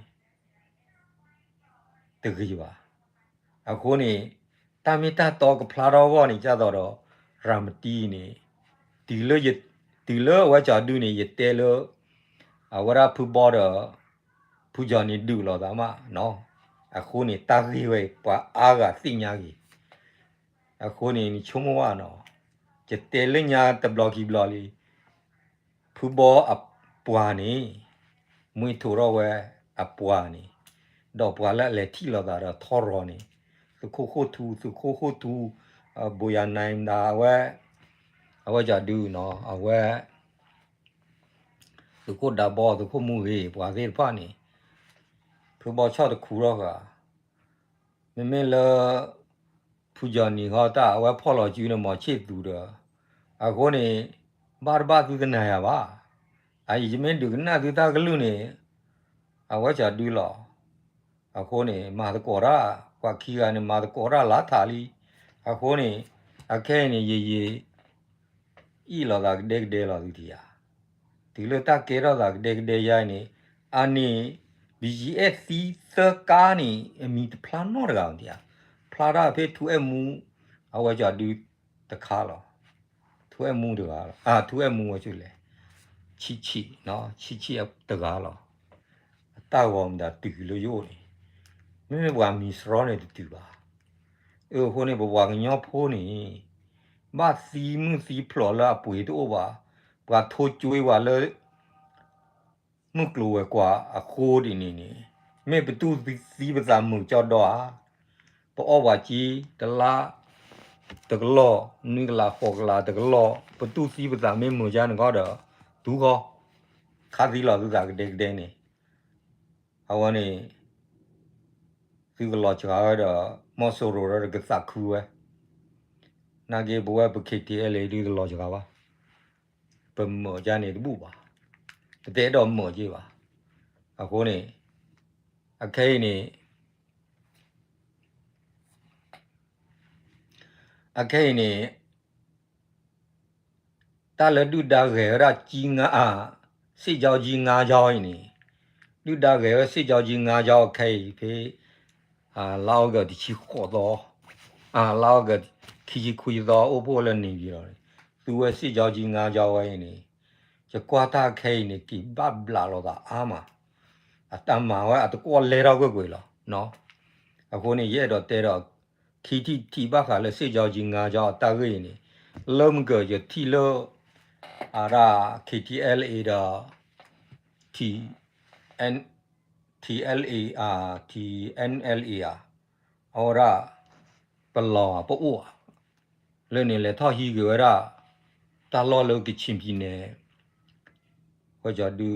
တဂ့ၤဘၣ်. အဃိန့ၣ် တၢ်မ့ၢ်တၢ်တီကဖျါထီၣ်အဂီၢ်န့ၣ် ဒ်သိးဒီး ရၤမတံန့ၣ် တုၤလၢ တုၤလၢအဝဲကၠီဒုန့ၣ် ယတဲလၢ အဝဲဒၣ်ဖုဘီဒီး ဖုကၠီန့ၣ်ဒုးလိာ်သးမးနီၤ, အဃိန့ၣ် တၢ်ဂ့ၢ်ဝဲအံၤ ပှၤအါဂၤသ့ၣ်ညါဂ့ၤ, အဃိန့ၣ် နဆိကမိၣ်ဘၣ်နီၤ, ယတဲလၢညါတဘျီခံဘျီလံ ဖုဘီအပှၤန့ၣ် မှံထိးထီၣ်ဝဲအပှၤန့ၣ် ဒီးပှၤလၢအလဲၤထံၣ်လိာ်သးဒီးထီရီၤန့ၣ် သုးခိၣ်ခိၣ်ထူ သုးခိၣ်ခိၣ်ထူ ဘိယၤနၤမတၤ အဝဲ အဝဲကၠီဒုနီၤ အဝဲ သုးခိၣ်ဒးဘီ သုးခိၣ်မူဂ့ၤ ပှၤသ့ၣ်တဖၣ်န့ၣ် ဖုဘီဆီၣ်တခူထီၣ်ဃာ် မ့မ့ၢ်လၢ ဖုကၠီနံၤဃီတၢ် အဝဲဖီၣ်လီၤစုန့ၣ် မီၤဆ့ၣ်သူဒီး အဃိန့ၣ် ဘၣ်တဘၣ်သုတနၤယၤဘၣ်. အအံၤယမ့ၢ်ဒုးကနၣ်သုတၢ်ကလုၢ်န့ၣ် အဝဲကၠီဒုလီၤ. အဃိန့ၣ် မၤသကိးတၢ် ပှၤခံဂၤန့ၣ် မၤသကိးတၢ်လၢထးလံ. အဃိန့ၣ် အခဲအံၤန့ၣ် ယယံာ် အ့ၣ်လိာ်သးကဒဲကဒဲလီၤသုထံၣ်ဧါ. တုၤလၢတၢ်ကဲထီၣ်သးကဒဲကဒဲယါအံၤန့ၣ် အန့ၣ် ဘံယံၤအဲၣ်သံသၢကါန့ၣ် အမံၤတဖျါနီတဂၤဧါ. ဖျါတၢ်ဖဲထူအဲၣ်မူ အဝဲကၠီဒုတခါလီၤ. ထူအဲၣ်မူတဂၤလီၤ. အထူအဲၣ်မူဝဲဆူလဲၣ်. ဆံးဆံး, ဆံးဆံးတဂၤလီၤ. အတၢ်ဂီၤမတၤတုၤလၢယအိၣ်န့ၣ် မ့မ့ၢ်ပှၤမံၤစရီန့ၣ်တတုၤဘၣ်. အဃိန့ၣ် ပပှၤကညီဖိန့ၣ် ဘၣ်သံမုၢ်သံဖျိးလၢအပှ့ၤတအိၣ်ဘၣ်. ပှၤထိကွ့ဝဲလၢ မုၢ်ကျိၤဝဲၤကွာ်အဃိဒ်န့ၣ်န့ၣ် မ့ၢ်ပတူၢ်သံပသးမုာ်ကၠီဒီဧါ. ပအီၣ်ပှၤကံ တလါ တကလီၢ် နွံကလး ဃိးကလး တကလီၢ် ပတူၢ်သံပသးမ့ၢ်မုာ်ကၠီန့ၣ်ခီဒီး တူၢ်ဃီ ခးသံလီၤသုသးကဒဲကဒဲန့ၣ် အဝဲန့ၣ် သုကလီၤစှၤဝဲဒီး မီၢ်စိရိၤဒီးကသးခုဝဲ နာ်က့ပဝဲပ ခ့ထံအဲလ့ ဒုးတလီၤစှၤဘၣ်. ပမုာ်ကၠီန့ၣ်တဘူၣ်ဘၣ်. ပတအဲၣ်ဒိးမုာ်က့ဘၣ်. အဃိန့ၣ် အခဲအံၤန့ၣ် အခဲအံၤန့ၣ် တၢ်လၢဒုၣ်ဒါဂဲၤဝဲဒၣ်ကၠံ စစ်ကြောင်းကြီး ငါးကြောင်း အံၤန့ၣ် ဒုၣ်ဒါဂဲၤဝဲ စစ်ကြောင်းကြီး ငါးကြောင်း အခဲအံၤဖဲ လါအီကူးတဆံဃိးသီ လါအီကူးခံဆံခွံသီ အိၣ်ဖှိၣ်လၢန့ၣ်ယံၤလီၤ. သူဝဲ စစ်ကြောင်းကြီး ငါးကြောင်း ဝဲအံၤန့ၣ် ယကွၢ်တၢ်ခဲအံၤန့ၣ် က့ၤဘၣ်ဘျးလိာ်သးအါမး, အတၢ်မၤဝဲအတကွီၢ်လဲၢ်ထီၣ်ကွ့ၢ်ကွ့ၢ်လီၤ. အဃိန့ၣ် ယအဲၣ်ဒိးတဲဒီး ခံထံၣ်ထံၣ်ဘၣ်ဃးလၢစ့ၣ်ကၠီကၠံငါကၠီအတၢ်ဂ့ၢ်အံၤန့ၣ်, လၢမုၢ်ကၢၤယထံၣ်လၢ အဒၣ် K T L A ဒီး T N T L A ဧါ, T N L A ဧါ, အဝဲဒၣ် ပလီၤပအိၣ်ဧါ, လၢန့ၣ်လဲၤထီၣ်ဟံးက့ၤဝဲဒၣ် တၢ်လီၢ်လၢကချ့ၣ်ဖံန့ၣ် ဝဲကၠီဒု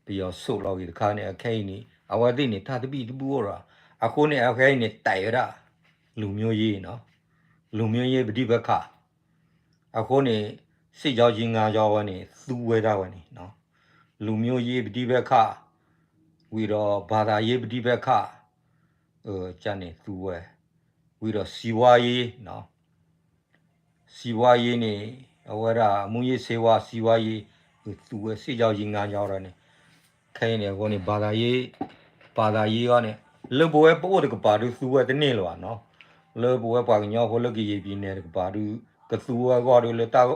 ပယီၤဆိးလီၤဂ့ၤတခါန့ၣ် အခဲအံၤန့ၣ် အဝဲသ့ၣ်န့ၣ် တၢ်သဘံၣ်သဘုၣ်အိၣ်ရၤ, အဃိန့ၣ် အခဲအံၤန့ၣ် တဲဝဲဒၣ် လူမျိုးရေး, လူမျိုးရေးပဋိပက္ခ အဃိန့ၣ် စ့ၣ်ကၠီကၠံငါကၠီဝဲန့ၣ် သူဝဲဒၣ်ဝဲန့ၣ် လူမျိုးရေးပဋိပက္ခ ဝံၤဒီး ဘာသာရေးပဋိပက္ခ န့ၣ်သူဝဲ, ဝံၤဒီး စီးပွားရေး, စီးပွားရေးန့ၣ် အဝဲဒၣ် မူးယစ်ဆေးဝါး စီးပွားရေး သူဝဲ စ့ၣ်ကၠီကၠံငါကၠီဒီးန့ၣ်, ခဲအံၤန့ၣ် အဃိန့ၣ် ဘာသာရေး, ဘာသာရေးအံၤန့ၣ် လၢပဝဲပအိၣ်တကပၤဒုသူဝဲတန့ၢ်လၢၤဘၣ်နီၤ, လၢပဝဲပှၤကညီဖိလၢကယံာ်ပံၤန့ၣ်တကပၤဒု ကသူဝဲအဂီၢ်ဒုလၢတၢ်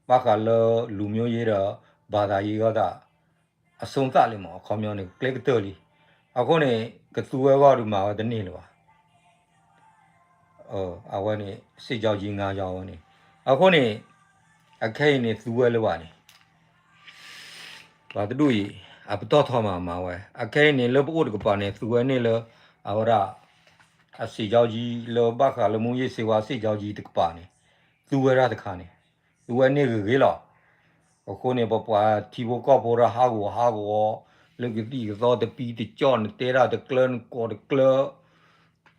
ဘၣ်ဃးလၢ လူမျိုးရေးဒီး ဘာသာရေးအဂီၢ်သး အဆုံးသတ်လံမး အခီပညီန့ၣ် ကျဲကတၢၢ်လံ, အဃိန့ၣ် ကသူဝဲအဂီၢ်ဒုမၤဝဲတန့ၢ်လၢၤဘၣ် အဝဲန့ၣ် စ့ၣ်ကၠီကၠံငါကၠီဝဲန့ၣ်, အဃိန့ၣ် အခဲအံၤန့ၣ်သူဝဲလၢၤဘၣ်န့ၣ်, ပှၤတဒူၣ်အံၤ အပတီၢ်ထီမးမၤဝဲ, အခဲအံၤန့ၣ် လၢပအိၣ်တကပၤန့ၣ် သူဝဲန့ၢ်လၢ အဝဲဒၣ် အစ့ၣ်ကၠီကၠံလၢဘၣ်ဃးလၢ မူးယစ်ဆေးဝါး စ့ၣ်ကၠီကၠံတကပၤန့ၣ် သူဝဲဒၣ်တခါန့ၣ် သူဝဲန့ၢ်ဂ့ၤဂ့ၤလီၤ. အဃိန့ၣ် ပပှၤထံဖိကီၢ်ဖိဒီးဟးဂီၤဟးဂီၤ လၢကသံၣ်ကသီတပံတကၠီၣ် နတဲဒၣ်တကျၢနကိးတကျၢ တ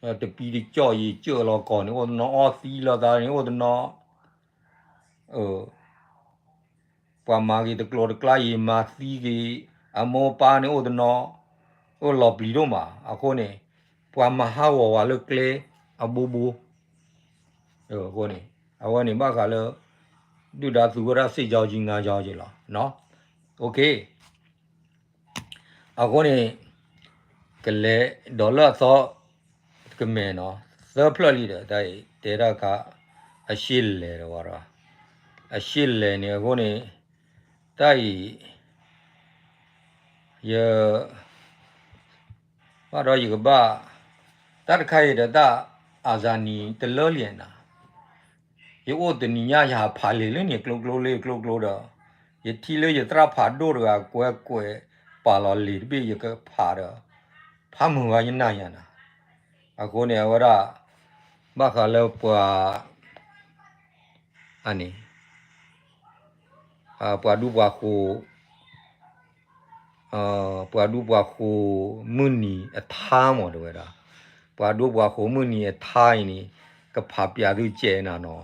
ပံတကၠီၣ်ယံာ်ကၢၣ်လီၤကီၢ်န့ၣ် အိၣ်တနီၤ အီသံလီၤသးန့ၣ် အိၣ်တနီၤ ပှၤမၤက့ၤတကျိၤတကျါယံာ်မၤသံက့ၤ အမိၢ်ပၢ်န့ၣ်အိၣ်တနီၤ အိၣ်လီၤပျံၤဒိၣ်မး အဃိန့ၣ် ပှၤမၤဟးဂီၤဝဲလၢကျဲအဘိဘိ အဃိန့ၣ် အဝဲန့ၣ်ဘၣ်ဃးလၢ ဒုၣ်ဒါသူဝဲဒၣ်စ့ၣ်ကၠီကၠံငါကၠီက့ၤလီၤ. အဃိန့ၣ် ကလဲၤဒီးလၢအသီ ကမဲာ်နီၤ သၢဖျၢၣ်လံဒီး တၢ်အံၤတဲတၢ်ခါ အရှေ့လဲၤဒီးဝဲဒီး အရှေ့လဲၤန့ၣ် အဃိန့ၣ် တၢ်အံၤ ယ ဘၣ်ဒီးယကဘၣ် တၢ်တခါအံၤဒီးတၢ် အစၤနံၤတလၢလံနၤ ယအိၣ်တနံၤညါယဟးဖးလံာ်လၢန့ၣ်ကျိကျိလၢကျိကျိဒီး ယထံၣ်လၢယသရၣ်ဖးဒိၣ်တဂၤကွဲးကွဲးပာ်လီၤလံာ်တဘ့ၣ်ယကဖးဒီး ဖးမုာ်ဝဲယနၢ်ညါနၤ အဃိန့ၣ် အဝဲဒၣ် ဘၣ်ဃးလၢပှၤ အန့ၣ် ပှၤဒူပှၤဃိၤ ပှၤဒူပှၤဃိၤမုၢ်နံၤအထါမးတဲဝဲဒၣ်, ပှၤဒူပှၤဃိၤမုၢ်နံၤအထါအံၤန့ၣ် ကဖးပျးသုကဲးနၤနီၤ,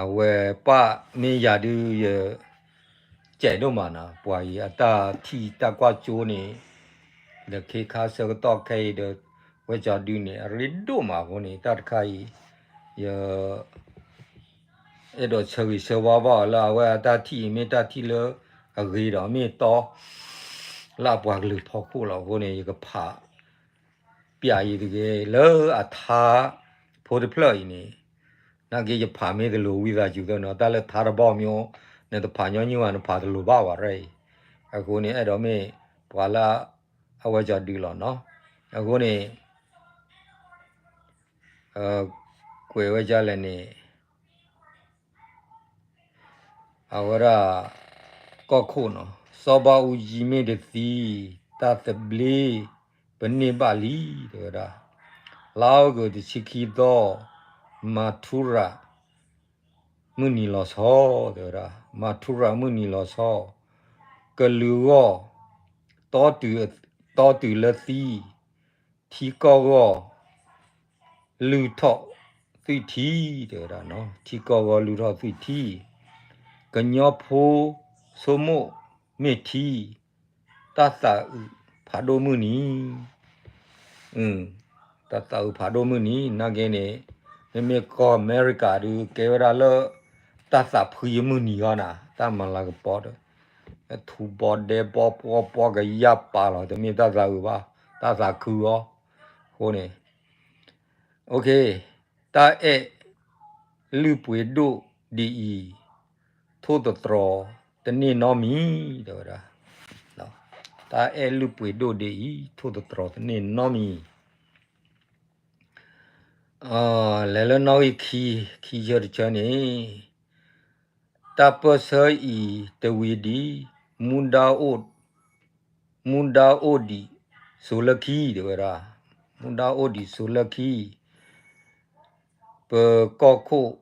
အဝဲပၢ်မ့ၢ်ယၤဒုးယ ကဲးဒိၣ်မးနၤ, ပှၤအံၤအတၢ်ထံၣ်တၢ်ကွၢ်ကၠိန့ၣ် ဒီးခ့ခါဆၢကတီၢ်ခဲအံၤဒီး ဝဲကၠီဒုန့ၣ် အရ့ဒိၣ်မးအဃိန့ၣ် တၢ်တခါအံၤ ယ အဲၣ်ဒိးဆၢဂ့ၤဆၢဝါဘၣ်အီၤလၢ အဝဲအတၢ်ထံၣ်အံၤမ့ၢ်တၢ်ထံၣ်လၢအဂ့ၤဒီးမ့ၢ်တီ လၢအပှၤကလုာ်ဖီခိၣ်လီၤ. အဃိန့ၣ် ယကဖး ပျးအံၤတဂ့ၤ လၢအထါဖိတဖျၢၣ်အံၤန့ၣ် နာ်က့ယဖးမ့ၢ်တလိၤဝံသးစူၤသၢနီၤ တၢ်လၢထါတဘီမ့ၢ် နတဖးညီနုၢ်ဘၣ် နဖးတလိၤဘၣ်ဝဲရၢ်အံၤ, အဃိန့ၣ် အဲၣ်ဒိးမ့ၢ်ပှၤလၢအဝဲကၠီဒုလီၤနီၤ. အဃိန့ၣ် ကွဲးဝဲဒ်လဲၣ်န့ၣ် အဝဲဒၣ် ကီၢ်ခိၣ်နီၤ စီၤဘးအူကၠံမ့ၢ်တသံ တၢ်သဘျ့ ပန့ၢ်ဘၣ်လံ တဲဝဲဒၣ် လါအီကူးတဆံခံသီ မၤထူရၤ မုၢ်နံၤလီၤဆီ တဲဝဲဒၣ် မၤထူရၤမုၢ်နံၤလီၤဆီ ကလုာ်အဂီၢ် တီတုၤလၢသံ ထံကီၢ်ဂီၢ် လုၢ်ထီၣ်သွံၣ်ထံ တဲဝဲဒၣ် ထံကီၢ်ဂီၢ်လုၢ်ထီၣ်သွံၣ်ထံ ကညီဖိ ဆိကမိၣ်မ့ၢ်ထံ တၢ်သးအုးဖးဒိၣ်မုၢ်နံၤ တၢ်သးအုးဖးဒိၣ်မုၢ်နံၤ နာ်က့န့ၣ် မ့မ့ၢ်ကီၢ်အမဲရကၤဒုး ကဲဝဲဒၣ်လၢ တၢ်သးဖှံအမုၢ်နံၤအဂီၢ်နၤ တၢ်မၤလၤကပီၤဒီး ထူဘီဒဲဘီပှီပှီကယၢ်ပာ်လီၤ တမ့ၢ်တၢ်သးအုးဘၣ် တၢ်သးခုအီၤ အဃိန့ၣ် တၢ်အဲၣ်လုၢ်ပှ့ၤဒိၣ်ဒ်အံၤ ထိၣ်သတြီၤ တန့ၢ်နီတမံၤ တဲဝဲဒၣ်. တၢ်အဲၣ်လုၢ်ပှ့ၤဒိၣ်ဒ်အံၤ ထိၣ်သတြီၤတန့ၢ်နီတမံၤ. လဲၤလၢနီၣ်ဂံၢ်ခံ, ခံဆၢတဆၢန့ၣ်, တၢ်ပၢၢ်ဆၢအံၤတဝံၤဒံး, မူဒါအိၣ်, မူဒါအိၣ်ဒံးစိၤလၢခံ တဲဝဲဒၣ်, မူဒါအိၣ်ဒံးစိၤလၢခံ, ပကီၢ်ခိၣ်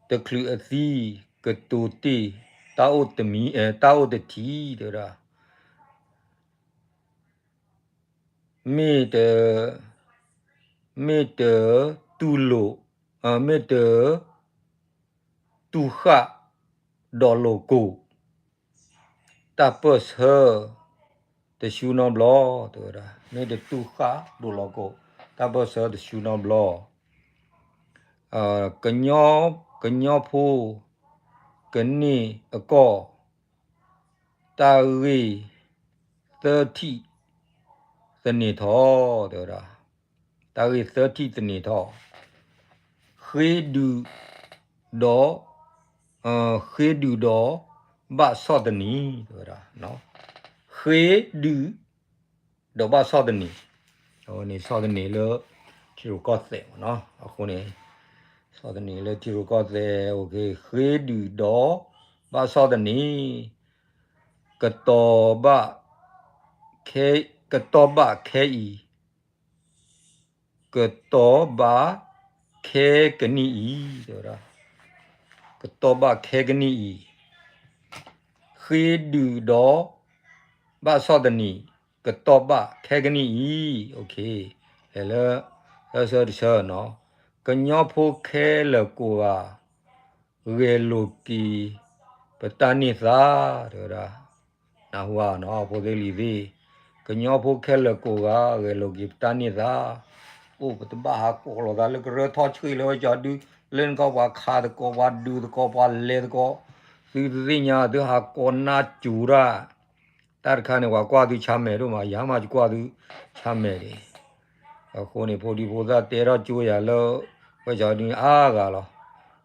တချုးအသံ ကတိၤတ့ၢ် တၢ်အိၣ်တမံၤ, တၢ်အိၣ်တထံး တဲဝဲဒၣ်. မ့ၢ်တ, မ့ၢ်တတူၢ်လိာ်, မ့ၢ်တတူၢ်ဃၣ်ဒီးလိာ်ကိာ် တၢ်ပၢၢ်ဆၢ တဆူနီတဘျီ တဲဝဲဒၣ်. မ့ၢ်တတူၢ်ဃၣ်ဒိၣ်လိာ်ကိာ် တၢ်ပၢၢ်ဆၢတဆူနီတဘျီ. ကညီဖိ ကန့ၢ်အကီၢ် တၢ်ဂ့ၢ်သၢထံၣ်သန့ၤထီၣ် တဲဝဲဒၣ်. တၢ်ဂ့ၢ်သၢထံၣ်သန့ၤထီၣ်, ဃ့ဒုးဒီး, ဃ့ဒုးဒီးဘၣ်ဆီၣ်သနံး တဲဝဲဒၣ်. ဃ့ဒုးဒီးဘၣ်ဆီၣ်သနံး, အဝဲန့ၣ်ဆီၣ်သနံးလၢထံရူၢ်ကီၢ်သဲးမ့ၢ်နီၤ. အဃိန့ၣ် ဆီၣ်သနံးလၢထံရူၢ်ကီၢ်သဲး, ဃ့ဒုးဒီးဘၣ်ဆီၣ်သနံး, ကတီၤဘၣ်ခဲ, ကတီၤဘၣ်ခဲအံၤ, ကတီၤဘၣ်ခဲကနံၣ်အံၤ, တဲဝဲဒၣ်. ကတီၤဘၣ်ခဲကနံၣ်အံၤ, ဃ့ဒုးဒီးဘၣ်ဆီၣ်သနံး, ကတီၤဘၣ်ခဲကနံၣ်အံၤ, လဲၤလၢ သၢဆၢတဆၢနီၤ. ကညီဖိခဲလၢာ်ကိးဂၤ ဂဲၤလိာ်က့ၤ ပတၢ်န့ၢ်သါ တဲဝဲဒၣ်. နၢ်ဟူဧါနီၤ ဖိသ့ၣ်လံၤသ့ၣ်, ကညီဖိခဲလၢာ်ကိးဂၤ ဂဲၤလိာ်က့ၤပတၢ်န့ၢ်သါ, အိၣ်ပတဘၣ်ဟးကိးလိာ်သးလၢကရၢထီၣ်ဆှံလၢဝဲကၠီဒု, လၢနခီပှၤခးသကိး ပှၤဒုးသကိး ပှၤလဲၤသကိး, သုတသ့ၣ်ညါ သုဟးကိးနါစူၤတၢ်, တၢ်တခါန့ၣ် ပှၤကွၢ်သုဆါမဲာ်ဒိၣ်မး ယၤမးယကွၢ်သုဆါမဲာ်ဒံး. အဃိန့ၣ် ဖိဒံဖိသၣ်တဲထီၣ်ကၠိယၤလၢ ဝဲကၠီဒုန့ၣ်အါဂၤလီၤ.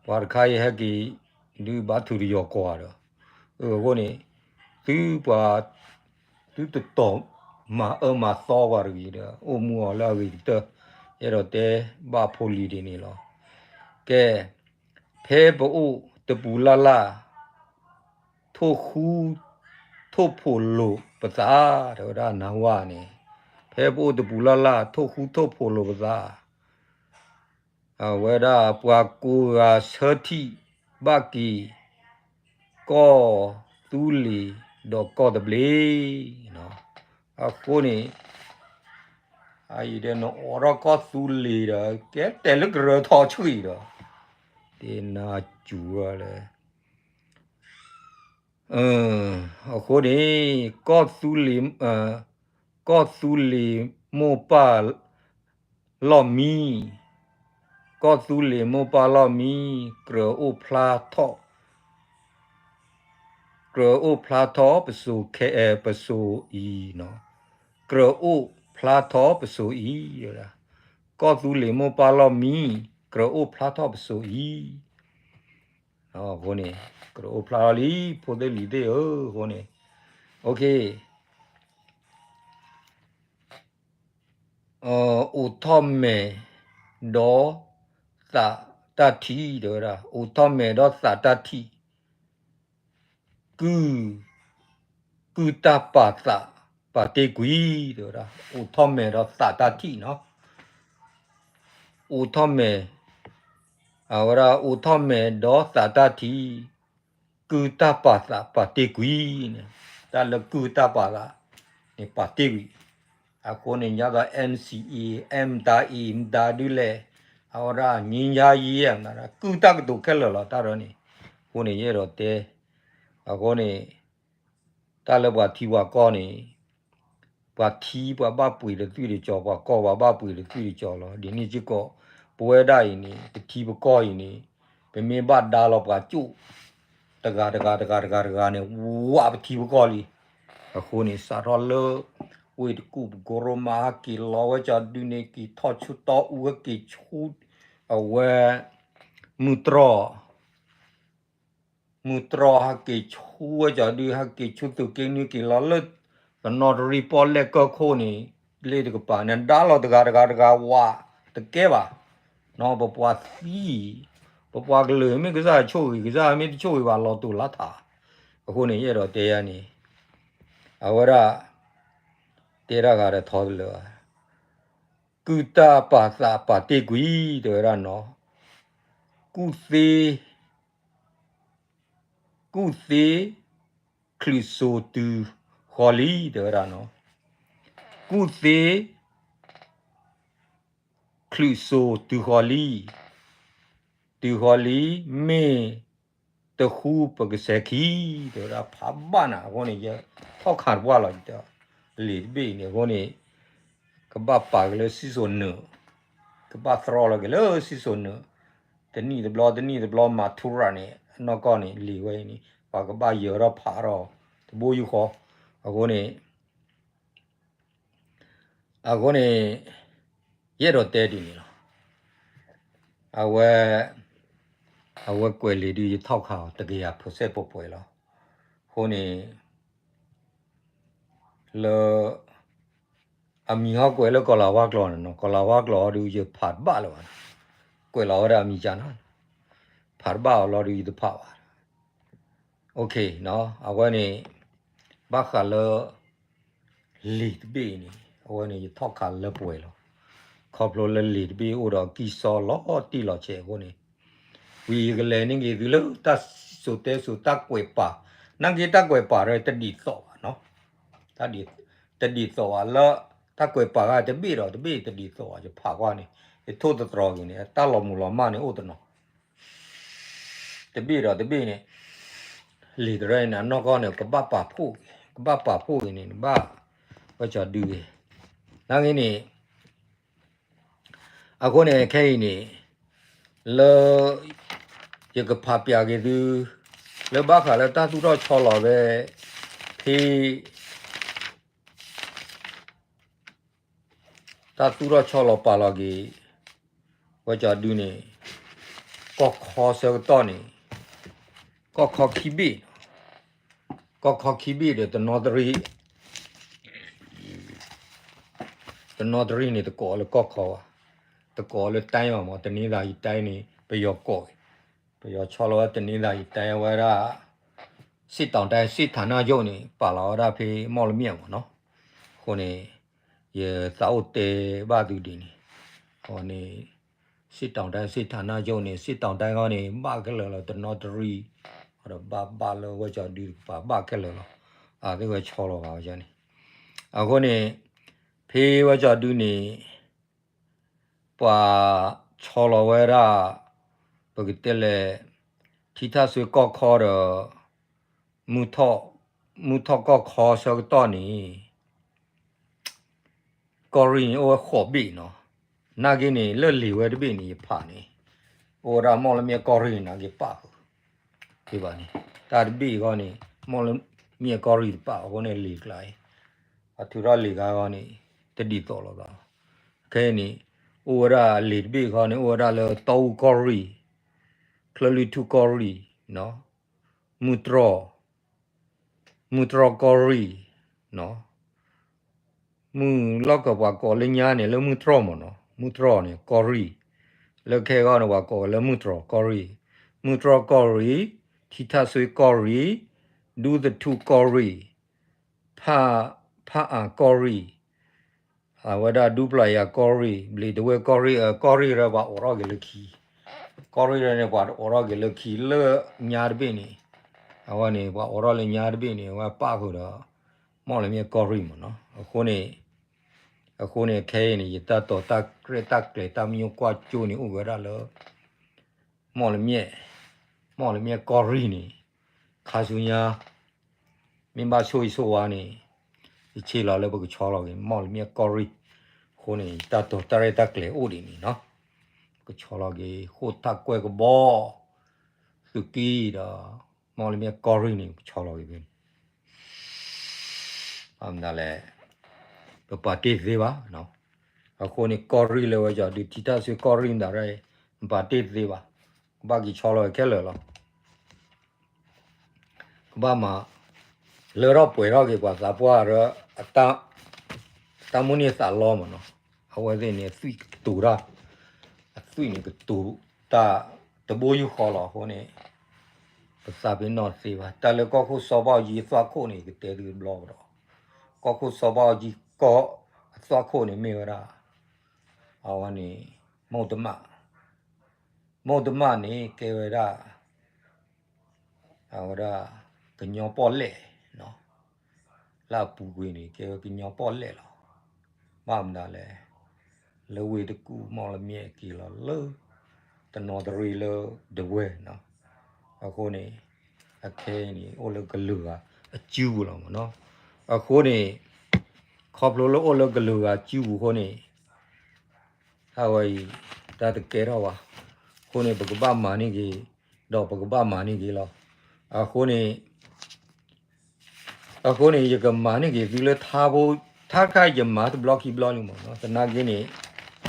ပှၤတခါအံၤဟဲက့ၤ ဒုးဘၣ်ထုးတယီၤကိးဂၤဒီး, အဃိန့ၣ် သုပှၤ သုတတီၤမၤအၢမၤသီပှၤတဂ့ၤဒီး အိၣ်မူအီၤလၢအဂ့ၤကတၢၢ်, ယအဲၣ်ဒိးတဲဘၣ်ဖိလံၤဒ်န့ၣ်လီၤ. ကဲ, ဖဲပအိၣ်တပူၤလၢ်လၢ် ထိၣ်ဃူ ထိၣ်ဖိးလိာ်ပသး တဲဝဲဒၣ်နၢ်ဟူဧါန့ၣ်, ဖဲပအိၣ်တပူၤလၢ်လၢ် ထိၣ်ဃူထိၣ်ဖိးလိာ်ပသး အဝဲဒၣ်ပှၤကိးဂၤဆၢထံၣ်ဘၣ်က့ၤ ကီၢ်သူလ့ၤဒီးကီၢ်သဘျ့, အဃိန့ၣ် အအံၤဒီးနအိးထီၣ်ကီၢ်သူလ့ၤဒီး ကဲတဲာ်လၢကရၢထီၣ်ဆှံဒီး ဒ်နၤစူၤလၢ အဃိန့ၣ် ကီၢ်သူလ့ၤ, ကီၢ်သူလ့ၤမိၢ်ပၢ်လီၢ်မံ, ကီၢ်သူလ့ၤမိၢ်ပၢ်လီၢ်မံ, ကြၢးအိၣ်ဖျါထီၣ်, ကြၢးအိၣ်ဖျါထီၣ်ပစိၤခဲ, ပစိၤအံၤ, ကြၢးအိၣ်ဖျါထီၣ်ပစိၤအံၤ, ကီၢ်သူလ့ၤမိၢ်ပၢ်လီၢ်မံ, ကြၢးအိၣ်ဖျါထီၣ်ပစိၤအံၤ, အဃိန့ၣ် ကြၢးအိၣ်ဖျါထီၣ်လံ ဖိသ့ၣ်လံၤသ့ၣ်ဧၢ, အဃိန့ၣ် အိးထီၣ်မဲာ်ဒီးသးတၢ်ထံၣ် တဲဝဲဒၣ်, အိးထီၣ်မဲာ်ဒီးသးတၢ်ထံၣ်, ကုၢ်, ကုၢ်တၢ်ပာ်သးပာ်တ့ၢ်ကွံာ် တဲဝဲဒၣ်, အိးထီၣ်မဲာ်ဒီးသးတၢ်ထံၣ်နီၤ, အိးထီၣ်မဲာ်, အဝဲဒၣ်အိးထီၣ်မဲာ်ဒီးသးတၢ်ထံၣ် ကုၢ်တၢ်ပာ်သးပာ်တ့ၢ်ကွံာ်န့ၣ်, တၢ်လၢကုၢ်တၢ်ပာ်သးန့ၣ်ပာ်တ့ၢ်ကွံာ်, အဃိန့ၣ် ညါဒီး NCA, MNDAA, မတၤဒုလဲၣ်, အဝဲဒၣ် ငြိမ်းချမ်းရေး, ကုၢ်တၢ်ကတိၤခဲလၢာ်လီၤ တၢ်ဒီးန့ၣ်, အဃိန့ၣ် ယအဲၣ်ဒိးတဲ, အဃိန့ၣ် တၢ်လၢပှၤထံပှၤကီၢ်န့ၣ် ပှၤထံပှၤဘၣ်ပှ့ၤတသွံၣ်တကီၤ, ပှၤကီၢ်ပှၤဘၣ်ပှ့ၤတသွံၣ်တကီၤလီၤ. ဒ်န့ၣ်စ့ၢ်ကီး ပဝဲဒၣ်အံၤန့ၣ် ပထံပကီၢ်အံၤန့ၣ် ပမ့ၢ်ဘၣ်ဒါလီၤပှၤကၠိၣ် တဂၤတဂၤတဂၤတဂၤတဂၤန့ၣ် ဝးပထံပကီၢ်လံ. အဃိန့ၣ် စးထီၣ်လၢ ဝ့ၢ်တကူၣ် ပကိရိမး ဟဲက့ၤလီၤဝဲကၠီဒုန့ၣ် က့ၤထီၣ်ဆူတီအူ ဟဲက့ၤဆူ အဝဲ မုၢ်တြီၢ် မုၢ်တြီၢ်ဟဲက့ၤဆူဝဲကၠီၤဒု ဟဲက့ၤဆူသုးက့နွံက့ၤလီၤလၢ တနီသရံၣ်ပီၣ်လဲၣ်ကၢၢ်ခိၣ်န့ၣ် လ့တကပၤန့ၣ် ဒါလီၤတဂၤတဂၤတဂၤဝးတကဲဘၣ်, နီၢ်ပပှၤသံ, ပပှၤကလုာ်မ့ၢ်ကစၢ်ဆိၣ်ဂ့ၤ ကစၢ်မ့ၢ်တဆိၣ်ဂ့ၤဘၣ်လီၤတူာ်လါထး, အဃိန့ၣ် ယအဲၣ်ဒိးတဲယၤန့ၣ်, အဝဲဒၣ် တဲတၢ်ဂၤဒီးထီတလၢာ်, ကုၢ်တၢ်ပာ်သးပာ်တ့ၢ်ကွံာ် တဲဝဲဒၣ်နီၢ်, ကူၣ်သ့ ကူၣ်သ့ ချုးစိၤတုၤဃီၤလံ တဲဝဲဒၣ်နီၢ်, ကူၣ်သ့ ချုးစိၤတုၤဃီၤလံ, တုၤဃီၤလံ, မ့ၢ်တဃူပကစဲၤခံ, တဲဝဲဒၣ်ဖးဘၣ်နၤ အဃိန့ၣ် ယထီၣ်ခးတပှၢ်လီၤ လံာ်တဘ့ၣ်အံၤန့ၣ် အဃိန့ၣ် ကဘၣ်ပာ်က့ၤလၢစံၣ်စိၤနၢၤ, ကဘၣ်သြီလီၤက့ၤလၢစံၣ်စိၤနၢၤ, တနံၣ်တဘျီ တနံၣ်တဘျီ မၤထူရၤန့ၣ် အနီၢ်ကီၢ်န့ၣ် လံာ်ဝဲအံၤန့ၣ် ပှၤကဘၣ်ယၢၤထီၣ်ဖးထီၣ် တဘိယူၢ်ဃီ, အဃိန့ၣ် အဃိန့ၣ် ယအဲၣ်ဒိးတဲဒ်န့ၣ်လီၤ. အဝဲ အဝဲကွဲးလံာ်ဒုး ယထီၣ်ခးအီၤ တကယၤ percent ပှဲၤပှဲၤလီၤ. အဃိန့ၣ် လၢ အမံၤဟီကွဲးလၢကီၤလၤဝါကျိာ်န့ၣ်နီၤ, ကီၤလၤဝါကျိာ်အီၤဒုး ယဖးတဘၣ်လၢၤဘၣ်နီၤ, ကွဲးလီၤဝဲဒၣ်အမံၤကၢ်နီၤ, ဖးတဘၣ်အီၤလီၤဒုး ယတဖးဘၣ်. OK နီၤ, အဝဲန့ၣ် ဘၣ်ဃးလၢ လံာ်တဘ့ၣ်အံၤန့ၣ် အဝဲန့ၣ် ယထီၣ်ခးလၢပှဲၤလီၤ. ခီဖျိလၢလံာ်တဘ့ၣ်အိၣ်ဒီးကံၢ်စီလီၤတံၢ်လီၤဆဲးအဃိန့ၣ်, ဝံၤယကလဲၤန့ၢ်က့ၤသုလၢတၢ်စံၣ်စိၤတဲစိၤတၢ်ကွဲးပာ်, နာ်က့တၢ်ကွဲးပာ်ဒီးတဒ်သိးဘၣ်နီၤ, တဒ်သိးဘၣ်လၢ တၢ်ကွဲးပာ်ဂၤတဘ့ၣ်ဒီးတဘ့ၣ်တဒ်သိးဘၣ် ယဖးကွၢ်န့ၣ်, ယထိၣ်သတြီၤက့ၤန့ၣ် တၢ်လီၤမုၢ်လီၤမၢ်န့ၣ်အိၣ်တနီၤ တဘ့ၣ်ဒီးတဘ့ၣ်န့ၣ်, လံာ်တရၢန့ၣ် အနီၢ်ကီၢ်န့ၣ် ကဘၣ်ပာ်ဖှိၣ်, ကဘၣ်ပာ်ဖှိၣ်က့ၤန့ၣ် နဘၣ် ဝဲကၠီၤဒုးဂ့ၤ, နာ်က့န့ၣ်, အဃိန့ၣ် ခဲအံၤန့ၣ် လၢ ယကဖးပျးက့ၤသု လၢဘၣ်ဃးလၢတၢ်သူၣ်ထီၣ်ဆီလီၤဝဲ ဖဲ တၢ်သူၣ်ထီၣ်ဆီလီၤပာ်လီၤက့ၤ ဝဲကၠီၤဒုန့ၣ် ကီၢ်ခီဆၢကတီၢ်န့ၣ် ကီၢ်ခီခံဘ့ၣ်, ကီၢ်ခီခံဘ့ၣ်ဒီးတနီသရံၣ်, တနီသရံၣ်န့ၣ် တကိးလၢကီၢ်ခီဘၣ်, တကိးလၢတိုင်းဘၣ်မး, တနင်္သာရီတိုင်းန့ၣ် ပယီၤကိး, ပယီၤဆီလီၤဝဲတနင်္သာရီတိုင်းဝဲဒၣ် စစ်တောင်တိုင်း စစ်ဌာနချုပ်န့ၣ် ပာ်လီၤဝဲဒၣ်ဖဲ မော့လမြိုင်မးနီၤ, အဃိန့ၣ် ယသးအိၣ်တဲဘၣ်သုဒ်န့ၣ်, အဃိန့ၣ် စစ်တောင်တိုင်း စစ်ဌာနချုပ်န့ၣ် စစ်တောင်တိုင်းခီန့ၣ် ဘၣ်ခဲလၢာ်လီၤ တနီသရံၣ်, ဒီးဘၣ်ဘၣ်လၢဝဲကၠီၤဒုတကပၤ ဘၣ်ခဲလၢာ်လီၤ, အသ့ၣ်ဝဲဆီလီၤဘၣ်ဝဲန့ၣ်, အဃိန့ၣ် ဖဲဝဲကၠီၤဒုန့ၣ် ပှၤဆီလီၤဝဲဒၣ် ပကတဲလဲၣ် ထံထၣ်စွ့ကီၢ်ခီဒီး မုၢ်ထီၣ်ကီၢ်ခီဆၢကတီၢ်န့ၣ် ကီၢ်ရ့ၣ်န့ၣ် အိၣ်ဝဲဃိးဘ့ၣ်နီၤ, နာ်က့န့ၣ် လၢလံာ်ဝဲတဘ့ၣ်န့ၣ် ယဖးန့ၣ် အိၣ်ဝဲဒၣ် မော့လမြိုင်ကီၢ်ရ့ၣ်နာ်က့ ပာ်ဃုာ် ဖဲဘၣ်န့ၣ် တၢ်တဘ့ၣ်အဂီၢ်န့ၣ် မော့လမြိုင်ကီၢ်ရ့ၣ်တပာ်အဃိန့ၣ် လံာ်ကျါအံၤ အထုးထီၣ်လံာ်ဂၤအဂီၢ်န့ၣ် တဒ်သိးလိာ်သး, ခဲအံၤန့ၣ် အိၣ်ဝဲဒၣ်လံာ်တဘ့ၣ်အဂီၢ်န့ၣ် အိၣ်ဝဲဒၣ်လၢ တီအူကီၢ်ရ့ၣ်, ချၢလွံၢ်ထူၣ်ကီၢ်ရ့ၣ်, မုၢ်တြီၢ် မုၢ်တြီၢ်ကီၢ်ရ့ၣ်, မုၢ်လီၢ်ကပှၤကိးလၢညါန့ၣ် လၢမုၢ်တြီၢ်မ့ၢ်နီၤ, မုၢ်တြီၢ်န့ၣ် ကီၢ်ရ့ၣ်, လၢခဲအံၤအဂီၢ်န့ၣ် ပှၤကိးဝဲလၢမုၢ်တြီၢ်ကီၢ်ရ့ၣ်, မုၢ်တြီၢ်ကီၢ်ရ့ၣ်, ထံထၣ်စွ့ကီၢ်ရ့ၣ်, ဒူသထူကီၢ်ရ့ၣ်, ဖၣ်အၣ်ကီၢ်ရ့ၣ် အဝဲဒၣ်ဒူပျၢ်ယၤကီၢ်ရ့ၣ်, ဘျံးတဝဲၢ်ကီၢ်ရ့ၣ်, ကီၢ်ရ့ၣ်ဒီးပှၤအိးထီၣ်က့ၤလၢခံ, ကီၢ်ရ့ၣ်ဒီးန့ၣ် ပှၤအိးထီၣ်က့ၤလၢခံလၢညါတဘ့ၣ်န့ၣ်, အဝဲန့ၣ် ပှၤအိးထီၣ်လၢညါတဘ့ၣ်န့ၣ် အဝဲပာ်ဃုာ်ဒီး မော့လမြိုင်ကီၢ်ရ့ၣ်မ့ၢ်နီၤ, အဃိန့ၣ်, အဃိန့ၣ် ခဲအံၤန့ၣ် ယတၢ်တိာ်တၢ်ရဲၣ်တၢ်ကျဲၤတၢ်မညိကွၢ်ကၠိန့ၣ် အိၣ်ဝဲဒၣ်လၢ မော့လမြိုင်, မော့လမြိုင်ကီၢ်ရ့ၣ်န့ၣ်, ခါဆူညါ မ့ၢ်ဘၣ်ဆိၣ်ဂ့ၤဆိၣ်ဝါန့ၣ် ယဆ့လီၤလၢပကဆီလီၤက့ၤ မော့လမြိုင်ကီၢ်ရ့ၣ်, အဃိန့ၣ် တၢ်တိာ်တၢ်ရဲၣ်တၢ်ကျဲၤအိၣ်ဒ်န့ၣ်နီၤ, ပကဆီလီၤက့ၤ ဃိၣ်ထၣ်ကွဲၢ်ကဘီ, သုးက့ဒီး မော့လမြိုင်ကီၢ်ရ့ၣ်န့ၣ် ပကဆီလီၤက့ၤဖဲန့ၣ် ဘၣ်မနုၤလဲၣ်, ပပာ်တ့ၢ်သ့ဘၣ်, အဃိန့ၣ် ကီၢ်ရ့ၣ်လၢဝဲကၠီၤဒုး ထံထၣ်စွ့ကီၢ်ရ့ၣ်မတၤရဲၣ်, ပပာ်တ့ၢ်သ့ဘၣ်, ကဘၣ်က့ၤဆီလီၤခဲလၢာ်လီၤ. ဘၣ်မၤ လၢထီၣ်ပှဲၤထီၣ်က့ၤပှၤသးပှၢ်ရၢ အတၢ်မိၣ်န့ၢ်သးလီမးနီၤ. အဝဲသ့ၣ်န့ၣ် အသွံၣ်ကတိၤတၢ်, အသွံၣ်န့ၣ်ကတိၤတၢ်တဘိယူၢ်ဃီလီၤ. အဃိန့ၣ် ပသးပ့ၤနီၣ်တသ့ဘၣ်. တၢ်လၢကီၢ်ခိၣ်စီၤဘၣ်အူကၠံအသွၣ်ခိၣ်န့ၣ် ကတဲသုတဘျီကဒီး, ကီၢ်ခိၣ်စီၤဘၣ်အူကၠံကီၢ်အသွၣ်ခိၣ်န့ၣ်မ့ၢ်ဝဲဒၣ် အဝဲန့ၣ် မိၢ်တမၣ်, မိၢ်တမၣ်န့ၣ် ကဲဝဲဒၣ် အဝဲဒၣ် ကညီပီၣ်လဲၣ်, လၢအပူၤကွံာ်န့ၣ် ကဲဝဲကညီပီၣ်လဲၣ်လီၤ. ဘၣ်မနုၤလဲၣ်, လၢဝ့ၢ်တကူၣ်မီၣ်လမၠဲၣ်က့ၤလီၤလၢ တနီသရံၣ်လၢဒဝဲၢ်နီၤ. အဃိန့ၣ် အခဲအံၤန့ၣ် အိၣ်လၢကလုာ်ဂၤအစုပူၤလီၤမးနီၤ. အဃိန့ၣ် ခီဖျိလၢအိၣ်လၢကလုာ်ဂၤအစုပူၤအဃိန့ၣ် အဝဲအံၤ တၢ်တကဲထီၣ်ဘၣ်. အဃိန့ၣ် ပကဘၣ်မၤန့ၢ်က့ၤ, ဒီးပကဘၣ်မၤန့ၢ်က့ၤလီၤ. အဃိန့ၣ် အဃိန့ၣ် ယကမၤန့ၢ်က့ၤသုလၢထါဖိ, ထါတခါယမၤတဘျီခံဘျီလံမးနီၤ. သနာ်က့န့ၣ်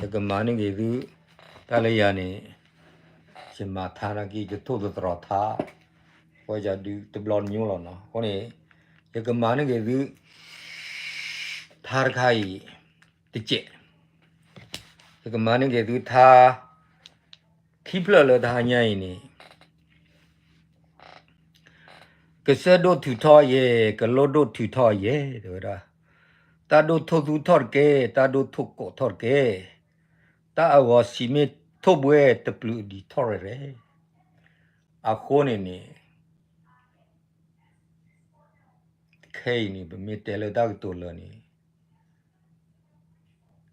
ယကမၤန့ၢ်က့ၤသု တၢ်လၢယၤန့ၣ် ယမၤထါနာ်က့ ယထိၣ်သတြီၤထါ ဝဲယၤဒုးတဘျီတညိလီၤနီၤ. အဃိန့ၣ် ယကမၤန့ၢ်က့ၤသု ထါတခါအံၤ တစဲး, ယကမၤန့ၢ်က့ၤသုထါ ခံဖျၢၣ်လၢတဟါညါအံၤန့ၣ် ကစၢၢ်ဒိၣ်ထုးထီၣ်ယဲၢ်, ကလိဒိၣ်ထုးထီၣ်ယဲၢ် တဲဝဲဒၣ်, တၢ်ဒိၣ်ထိၣ်သူထီၣ်တကဲ, တၢ်ဒိၣ်ထိၣ်ကိးထီၣ်တကဲ, တၢ်အဂီၤဆံးမ့ၢ်ထိၣ်ဘှဲတပျုာ်ဒံးထီၣ်ရဲၣ်ရဲၣ်. အဃိန့ၣ်န့ၣ် ခဲအံၤန့ၣ် ပမ့ၢ်တဲလၢတၢ်ကတိၤလၢာ်န့ၣ်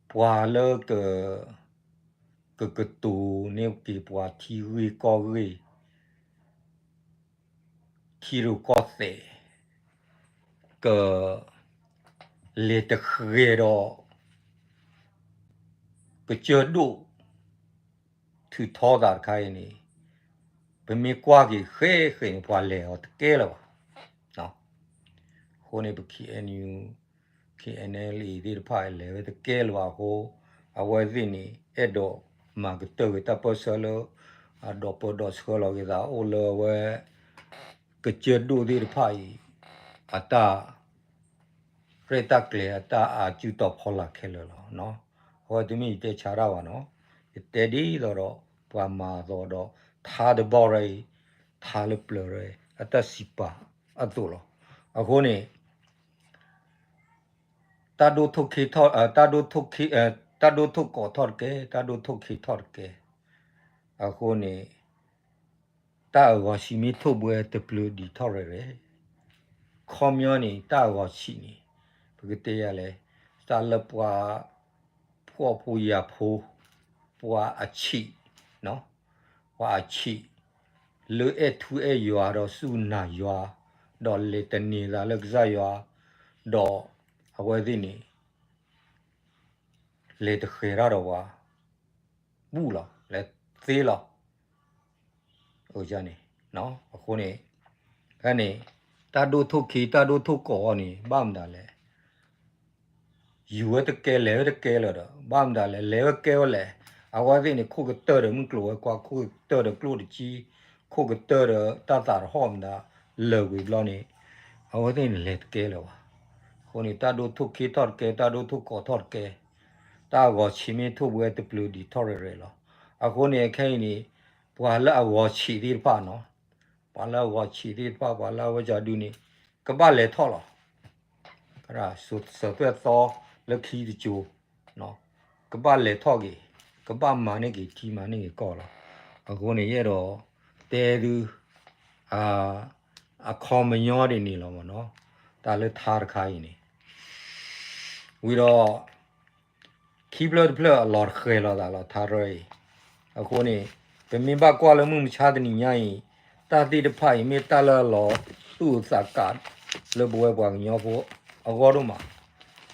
ပှၤလၢက ကကတိၤန့ၢ်က့ၤပှၤထံဂ့ၢ်ကီၢ်ဂ့ၢ် ထံရူၢ်ကီၢ်သဲး ကလဲၤတဃဲၤဒီး ကစၢၢ်ဒိၣ် ထုးထီသးတခါအံၤန့ၣ် ပမ့ၢ်ကွၢ်က့ၤဃဲဃဲန့ၣ် ပှၤလဲၤအီၤတကဲလၢၤဘၣ်. အဃိန့ၣ် ပ K N U, K N L A သ့ၣ်တဖၣ်လဲၤဝဲတကဲလၢၤဘၣ်အဃိ အဝဲသ့ၣ်န့ၣ် အဲၣ်ဒိးမၤကတၢၢ်က့ၤတၢ်ပၢၢ်ဆၢလၢ အဒီးပၢဒီးဆှၢလီၤက့ၤသးအိၣ်လၢအဝဲ ကစၢၢ်ဒိၣ်သ့ၣ်တဖၣ်အံၤ အတၢ် ရဲၣ်တၢ်ကျဲၤအတၢ်အစုတီၤဖီလာ်ခဲလၢာ်လီၤ. အဝဲတမ့ၢ်ယတဲဆါတၢ်ဘၣ်နီၤ, ယတဲဒ်သိးဒီး ပှၤမၤအသီဒီး ထါတဘီရဲၣ်အံၤ ထါလၢပျၢၤရဲၣ် အတၢ်စံးပာ်အသိးလီၤ. အဃိန့ၣ် တၢ်ဒိၣ်ထိၣ်ခ့ထီၣ်, တၢ်ဒိၣ်ထိၣ်ကိးထီၣ်တကဲ, တၢ်ဒိၣ်ထိၣ်ခ့ထီၣ်တကဲ, အဃိန့ၣ် တၢ်အဂီၤဆံးမ့ၢ်ထိၣ်ဘှဲတပျုာ်ဒံးထီၣ်ရဲၣ်ရဲၣ်. ခီပညီန့ၣ် တၢ်အဂီၤဆံးန့ၣ် ပကတဲယၤလဲၣ်, တၢ်လၢပှၤ ဖှီၣ်ဖိယာ်ဖိ ပှၤအဆံး, ပှၤအဆံး လၢအဲၣ်ထူအဲၣ်ယွၤဒီးစူၢ်နာ်ယွၤ, ဒီးလဲၤသန့ၤသးလၢကစၢ်ယွၤ, ဒီးအဝဲသ့ၣ်န့ၣ် လဲၤတဃဲၤတၢ်ဒီးပှၤ ဘူၣ်လီၤ လဲၤသ့လီၤ. န့ၣ် အဃိန့ၣ် ဖဲန့ၣ် တၢ်ဒိၣ်ထိၣ်ခ့ တၢ်ဒိၣ်ထိၣ်ကိးအီၤန့ၣ် ဘၣ်မတၤလဲၣ်, ယူၤဝဲတကဲ လဲၤဝဲတကဲလၢၤဒီး ဘၣ်မတၤလဲၣ် လဲၤဝဲကဲဝဲလဲၣ်. အဝဲသ့ၣ်န့ၣ် ခိၣ်ကတၢၢ်ဒီးမုၢ်ကျိၤဝဲၤကွာ် ခိၣ်ကတၢၢ်ဒီးကျိၣ်တကံ ခိၣ်ကတၢၢ်ဒီးတၢ်သးတဟီၣ်မတၤ လၢာ်ကွံာ်ဘျီန့ၣ် အဝဲသ့ၣ်န့ၣ်လဲၤတကဲလၢၤဘၣ်. အဃိန့ၣ် တၢ်ဒိၣ်ထိၣ်ခ့ထီၣ်တကဲ တၢ်ဒိၣ်ထိၣ်ကိးထီၣ်တကဲ, တၢ်အဂီၤဆံးမ့ၢ်ထိၣ်ဘှဲတပျုာ်ဒံးထီၣ်ရဲၣ်ရဲၣ်လီၤ. အဃိန့ၣ် ခဲအံၤန့ၣ် ပှၤလၢအဂီၤဆံးသ့ၣ်တဖၣ်နီၤ, ပှၤလၢအဂီၤဆံးသ့ၣ်တဖၣ် ပှၤလၢအဝဲကဒုန့ၣ် ကဘၣ်လဲၤထီၣ်လီၤ. စၢၤသွဲၣ်သီလၢခံတစိၤ ကဘၣ်လဲၤထီၣ်က့ၤ ကဘၣ်မၤန့ၢ်က့ၤထံမၤန့ၢ်က့ၤကီၢ်လီၤ. အဃိန့ၣ် ယအဲၣ်ဒိးတဲသု အခီပညီဒ်န့ၣ်လီၤမ့ၢ်နီၤ, တၢ်လၢထါတခါအံၤန့ၣ် ဝံၤဒီး ခံဖျၢၣ်တဖျၢၣ်အလီၤတဃဲၤလိာ်သးလီၤ ထါရၢအံၤ. အဃိန့ၣ် ပမ့ၢ်ဘၣ်ကွၢ်လၢမုၢ်မဆါတနံၤညါအံၤ တၢ်သ့ၣ်တဖၣ်အံၤ မ့ၢ်တၢ်လၢအလီၤသူၣ်အုးသးကး လၢပဝဲပှၤကညီဖိအဂီၢ်ဒိၣ်မး.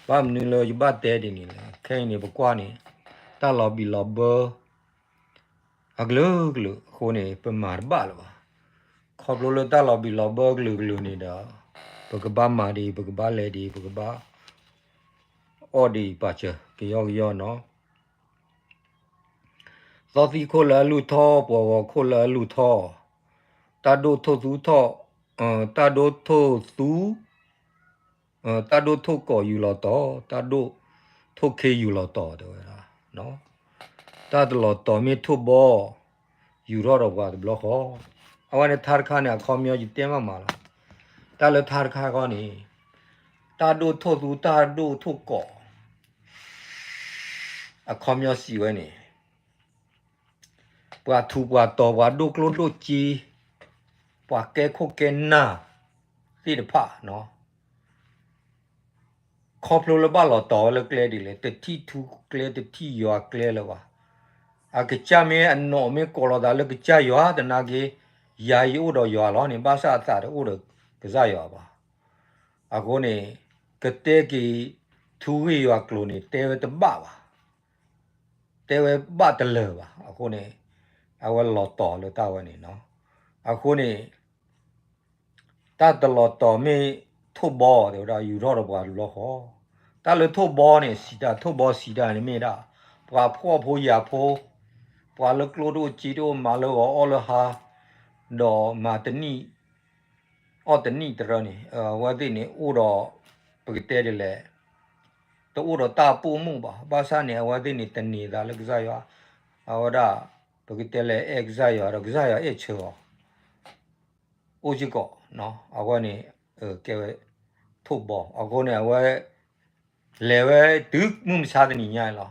ဘၣ်မနုၤလၢယဘၣ်တဲဒ်န့ၣ်လဲၣ်, ခဲအံၤန့ၣ် ပကွၢ်န့ၣ် တၢ်လီၤဘံၣ်လီၤဘၢ အကလုာ်ကလုာ်အဃိန့ၣ် ပမၤတဘၣ်လၢၤဘၣ်. ခီဖျိလၢတၢ်လီၤဘံၣ်လီၤဘၢကလုာ်ကလုာ်န့ၣ်ဒီး ပကဘၣ်မၤဒ်အံၤ ပကဘၣ်လဲၤဒ်အံၤ ပကဘၣ်အီၣ်ဒ်အံၤ ပာ်စၢၤကယီကယီနီၤ. သီသံခိၣ်လၢအလုၢ်ထီၣ် ပှၤဂီၤခိၣ်လၢအလုၢ်ထီၣ်, တၢ်ဒိၣ်ထိၣ်သူထီၣ် တၢ်ဒိၣ်ထိၣ်သူ တၢ်ဒိၣ်ထိၣ်ကိးယူၢ်လီၤတီၤ, တၢ်ဒိၣ်ထိၣ်ခ့ယူၢ်လီၤတီၤ တဲဝဲဒၣ်, တၢ်တလီၤတီၤမ့ၢ်ထိၣ်ဘီ ယူၢ်ထီၣ်ဒီးပှၤတဘျီဃီ, အဝဲန့ၣ်ထါတခါန့ၣ် အခီပညီယတဲမးမးလီၤ. တၢ်လၢထါတခါခီန့ၣ် တၢ်ဒိၣ်ထိၣ်သူ တၢ်ဒိၣ်ထိၣ်ကိး အခီပညီစံးဝဲန့ၣ် ပှၤထူးပှၤတီၤ ပှၤဒိၣ်ကျိၣ်ဒိၣ်စ့ ပှၤကဲခိၣ်ကဲနၢ်သ့ၣ်တဖၣ် ခီဖျိလၢဘၣ်လီၤတီၤဝဲလၢကျဲဒ်လဲၣ်, တထံၣ်ထူကျဲ တထံၣ်ယွၤကျဲလၢၤဘၣ်. အကစၢ်မ့ၢ်အနီၣ်မ့ၢ်ကိးလီၤသးလၢကစၢ်ယွၤသနာ်က့, ယၤယအိၣ်ဒီးယွၤလီၤန့ၣ် ဘၣ်ဆၣ်အသးတအိၣ်ဒီးကစၢ်ယွၤဘၣ်. အဃိန့ၣ် ကတဲက့ၤ ထူဂ့ၢ်ယွၤကျိၤန့ၣ် တဲဝဲတဘၣ်ဘၣ်, တဲဝဲဘၣ်တလၢာ်ဘၣ်. အဃိန့ၣ် အဝဲလီၤတီၤလၢတၢ်ဝဲန့ၣ်နီၤ. အဃိန့ၣ် တၢ်တလီၤတီၤမ့ၢ်ထိၣ်ဘီ တဲဝဲဒၣ် ယူၢ်ထီၣ်ဒီးပှၤတဘျီဃီ. တၢ်လၢထိၣ်ဘီန့ၣ် စံးတၢ် ထိၣ်ဘီစံးတၢ်န့ၣ်မ့ၢ်ဒၣ် ပှၤဖှီၣ်ဖိယာ်ဖိ, ပှၤလၢကျိၣ်တအိၣ်စ့တအိၣ် မၤလၢဂီၤအီၣ်လၢဟါ, ဒီးမၤတနံၣ် အီၣ်တနံၣ်တရၢန့ၣ် အဝဲသ့ၣ်န့ၣ်အိၣ်ဒီး ပကတဲဒ်လဲၣ်, တအိၣ်ဒီးတၢ်ပိာ်မုၣ်ဘၣ်. ဘၣ်ဆၣ်န့ၣ် အဝဲသ့ၣ်န့ၣ် တန့ၢ်သးလၢကစၢ်ယွၤ, အဝဲဒၣ် ပကတဲလဲၣ် အဲၣ်ကစၢ်ယွၤဒီး ကစၢ်ယွၤအဲၣ်ဆၢအီၤ အိၣ်စ့ၢ်ကီး. အဝဲန့ၣ် ကဲဝဲ ထိၣ်ဘီ. အဃိန့ၣ် အဝဲ လဲၤဝဲတုၤမုၢ်မဆါတနံၤညါလီၤ.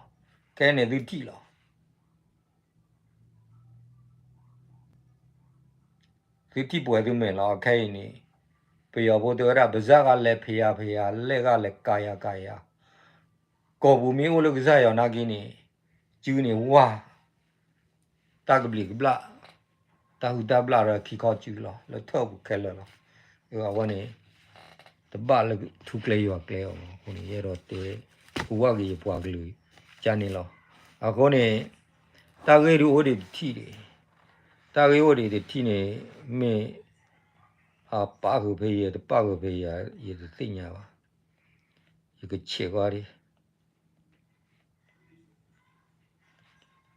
ခဲန့ၣ်သုထံၣ်လီၤ. သုထံၣ်ပှဲၤသုမဲာ်လီၤ. ခဲအံၤန့ၣ် ပယီၤဖိတဲဝဲဒၣ် ပစၢ်ဂၤလဲၤဖံးယၤဖံးယၤ လဲၢ်ဂၤလဲၤကၤယၤကၤယၤ, ကိာ်ပူၤမ့ၢ်အိၣ်လၢကစၢ်ယွၤနာ်က့န့ၣ် စုန့ၣ်ဝါ တၢ်ကဘျံးကဘျၣ် တၢ်ဟုၣ်တၢ်ဘျၣ်ဒီးခံခီစုလီၤ လၢထၢၣ်ပူၤခဲလၢာ်လီၤ. အဝဲန့ၣ် တဘၣ်လၢထူကျဲယွၤကျဲအီၤဘၣ်. အဃိန့ၣ် ယအဲၣ်ဒိးတဲ ဟူးဝၣ်က့ၤယပှၤကလုာ်ကန့ၣ်လီၤ. အဃိန့ၣ် တၢ်ဂ့ၢ်ဒုးအိၣ်ဒံးတထံၣ်ဒံး, တၢ်ဂ့ၢ်အိၣ်ဒံးတထံၣ်န့ၣ် မ့ၢ် အပာ်ဃုာ်ဖဲယဲ တပာ်ဃုာ်ဖဲယဲ ယတသ့ၣ်ညါဘၣ်. ယကဆဲးကွၢ်ဒံး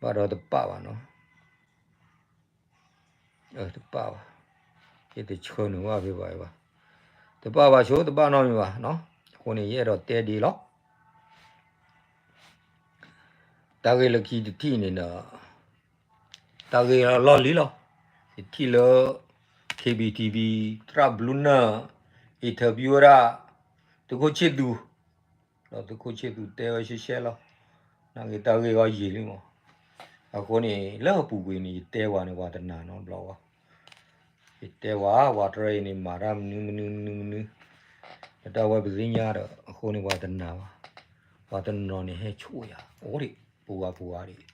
ဘၣ်ဒီးတပာ်ဘၣ်နီၤ, တပာ်ဘၣ်, ယတဆှၢနုာ်ဘၣ်ဖဲဘၣ်ဘၣ်, တပာ်ဘၣ်ဆိ တဘၣ်နီတမံၤဘၣ်နီၤ. အဃိန့ၣ် ယအဲၣ်ဒိးတဲဒံးလီၤ. တၢ်ဂ့ၢ်လၢခံတထံၣ်န့ၣ်ဒီး တၢ်ဂ့ၢ်လီၢ်လံၤလီၤ. ယထံၣ်လၢ K B T V သရၣ်ဘျူနၢၣ် interview ဝဲဒၣ် သုးခိၣ်ဆ့ၣ်သူး, ဒီးသုးခိၣ်ဆ့ၣ်သူးတဲဝဲရှဲရှဲလီၤ. နာ်က့တၢ်ဂ့ၢ်ဂီၢ်ယံာ်လံမး. အဃိန့ၣ် လၢအပူၤကွံာ်န့ၣ် ယတဲဝဲန့ၣ် ပှၤတနာ်နီတဘျီဘၣ်. ယတဲဝဲ ပှၤတရၢအံၤန့ၣ် မၤတၢ်မနုၤမနုၤမနုၤမနုၤ, ဒီးတၢ်ဝဲပသ့ၣ်ညါဒီး အဃိန့ၣ် ပှၤတနာ်ဘၣ်. ပှၤတနီၤန့ၣ် ဟဲဆိၣ်ယၤ အိၣ်ဒံး ပူၤဝါပူၤဝါဒံး.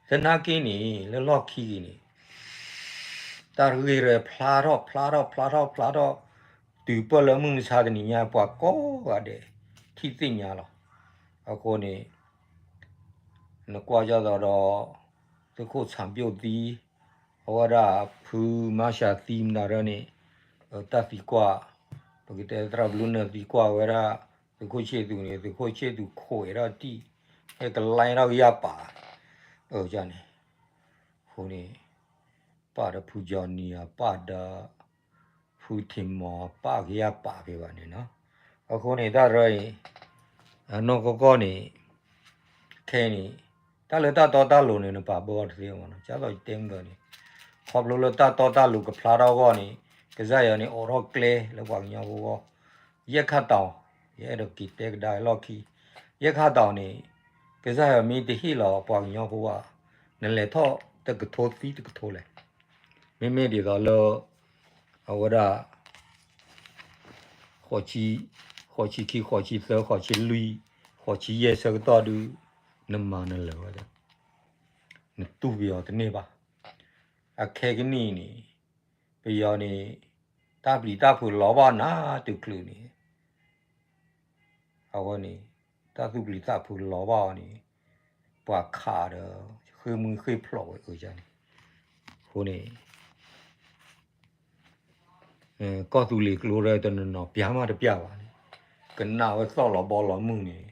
သနာ်က့န့ၣ် လၢလီၢ်ခံက့ၤန့ၣ် တၢ်ဂ့ၢ်ရၢဖျါထီၣ် ဖျါထီၣ် ဖျါထီၣ် ဖျါထီၣ် တုၤပၢၢ်လၢမုၢ်မဆါတနံၤညါ ပှၤကိးဂၤဒဲး ထံၣ်သ့ၣ်ညါလီၤ. အဃိန့ၣ် နကွၢ်ကၢ်သိးဒီး သုးခိၣ်ဆၣ်ပျိၣ်သံ, အဝဲဒၣ်ဖုမါၡၤသံမတၤရၢန့ၣ် တၢ်သံကွၢ်, ပကတဲသရၣ်ဘျူနၢၣ်သံကွၢ်ဝဲဒၣ် သုးခိၣ်ဆ့ၣ်သူးန့ၣ် သုးခိၣ်ဆ့ၣ်သူးခိးဝဲဒၣ်တံၢ်, ဟဲကလဲထီၣ်ကယၢ်ပာ်, အန့ၣ်, အဃိန့ၣ် ပာ်ဒီးဖုကၠီနံၤအပာ်ဒီး ဖုထံမီၤပာ်ကယၢ်ပာ်ဖဲဘၣ်န့ၣ်နီၤ. အဃိန့ၣ် တၢ်ရၢအံၤ အနီၢ်ကီၢ်ကီၢ်န့ၣ် ခဲအံၤန့ၣ် တၢ်လၢတၢ်တီတၢ်လိၤန့ၣ် နပာ်ဘၢအီၤတသ့ဘၣ်နီၤ. ကၢ်သိးယတဲမုၢ်ဂၢၤန့ၣ် ခီဖျိလၢတၢ်တီတၢ်လိၤကဖျါထီၣ်အဂီၢ်န့ၣ် ကစၢ်ယွၤန့ၣ်အိးထီၣ်ကျဲလၢပှၤကညီဖိအဂီၢ်, ယဲၢ်ခါတီၤ, ယအဲၣ်ဒိးက့ၤတဲကဒါလီၢ်ခံ, ယဲၢ်ခါတီၤန့ၣ် ကစၢ်ယွၤမ့ၢ်တဟ့ၣ်လီၤပှၤကညီဖိဘၣ်, နလဲၤထီၣ်တကထိသံတကထိလဲၣ်. မ့မ့ၢ်ဒ်သိးလၢ အဝဲဒၣ် ဃိးဆံ, ဃိးဆံခံ, ဃိးဆံသၢ, ဃိးဆံလွံၢ်, ဃိးဆံယဲၢ်ဆၢကတီၢ်ဒုး နမၤနလၢၤဝဲဒၣ်, နတူၢ်ပယီၤတန့ၢ်ဘၣ်. အခဲကနံၣ်အံၤန့ၣ် ပယီၤန့ၣ် တၢ်ပျံၤတၢ်ဖုးလီၤဘၣ်နၤတုၤချုးန့ၣ် အဝဲန့ၣ် တၢ်သူၣ်ပျံၤသးဖုးလီၤဘၣ်အီၤန့ၣ် ပှၤခးဒီး ဃ့ၢ်မှံဟ့ၣ်ဖျိးဝဲအၢန့ၣ်, အဃိန့ၣ် ကီၢ်သူလ့ၤကျိဒီးတနီၤနီၤပျၢ်မးတပျၢ်ဘၣ်န့ၣ် ကနၣ်ဝဲသီၣ်လီၤဘီလီၤမုၢ်န့ၣ်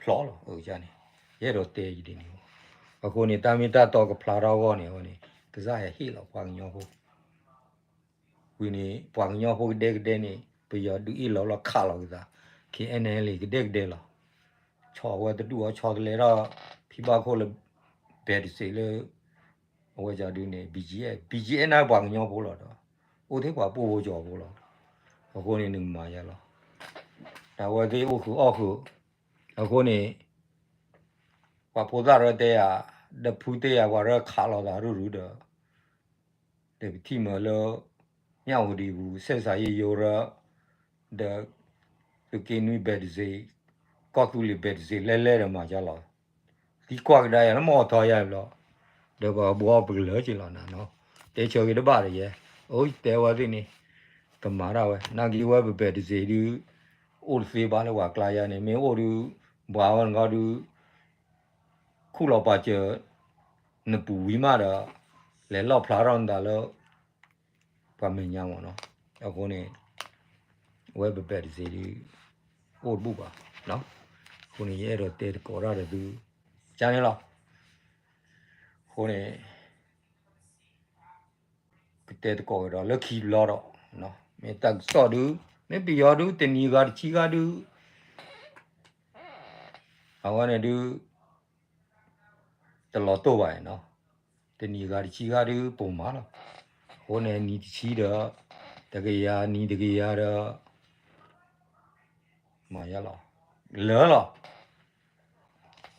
ဖျိးလီၤအၢန့ၣ်, ယအဲၣ်ဒိးတဲယဒ်န့ၣ်. အဃိန့ၣ် တၢ်မ့ၢ်တၢ်တီကဖျါထီၣ်အဂီၢ်န့ၣ် အဝဲန့ၣ် ကစၢ်ယွၤဟ့ၣ်လီၤပှၤကညီဖိ ဝံၤန့ၣ် ပှၤကညီဖိကဒဲကဒဲန့ၣ် ပယီၤဒုးအ့ၣ်လီၤလီၤခးလီၤကသး K N L A ကဒဲကဒဲလီၤ. ဆီၣ်ဝဲတဒူၣ်အီၤဆီၣ်တလဲထီၣ် ဖံဘၣ်ခိၣ်လၢ ဘဲးတစ့းလၢ အဝဲဒုးန့ၣ် B G F, B G F န့ၣ်ပှၤကညီဖိလီၤဒီး အိၣ်ထဲပှၤပိၢ်ဖိကၠီၤဖိလီၤ. အဃိန့ၣ်နကမၤယါလီၤ. တၢ်ဝဲသ့ၣ်အိၣ်ဃုာ်အီၣ်ဃုာ် အဃိန့ၣ် ပှၤဖိသၣ်ရၢတဲယၤ ဒီးဖုတဲယၤ ပှၤရၢခးလီၤသးရုၢ်ရုၢ်ဒီး ဒီးပထံၣ်မးလၢ မၠၣ်ဝတံၤပူၤ ဆက်ဆံရေးရုံးရၢ ဒီး သုးက့နွံ ဘဲးတစ့း ကီၢ်သူလ့ၤ ဘဲးတစ့း လဲၤလဲၤဒီးမၤယါလီၤ. သံကွၢ်ကဒါယၤလၢမ့ၢ်အီၤထီယါဘျီ ဒီးပှၤဘှီပကလၢာ်က့ၤလီၤနၤနီၤ. တဲဆၢဂ့ၤတဘၣ်ဒီးယဲ အိၣ်တဲဝဲသ့ၣ်န့ၣ် ကမၤတၢ်ဝဲ နာ်က့ဝဲပဘဲးတစ့းဒုး အိၣ်တသ့ဘၣ်လၢပှၤကျါယါန့ၣ် မ့ၢ်အိၣ်ဒုး ဘှါဝဲနဂီၢ်ဒုး ခူၣ်လီၤပာ်စၢၤ နပူၤဝံၤမးဒီး လဲၤလီၣ်ဖျါထီၣ်နသးလၢ ပှၤမဲာ်ညါမ့ၢ်နီၤ. အဃိန့ၣ် အဝဲပဘဲးတစ့းဒုး အိၣ်တဘူၣ်ဘၣ်. အဃိန့ၣ် ယအဲၣ်ဒိးတဲသကိးတၢ်ဒီးသု ကန့ၣ်လီၤ. အဃိန့ၣ် ကတဲသကိးကဒီးလၢခံတဘျီဒီး မ့ၢ်တၢ်ကစီၣ်ဒုး မ့ၢ်ပယီၤဒုး တနံၤဂၤတဆံဂၤဒုး အဝဲန့ၣ်ဒုး တလီၤတိၢ်ဘၣ်နီၤ. တနံၤဂၤတဆံဂၤဒုးပိာ်မးလီၤ. အဃိန့ၣ် နံၤတဆံဒီး တကယၤ နံၤတကယၤဒီး မၤယါလီၤ. လၢာ်လီၤ.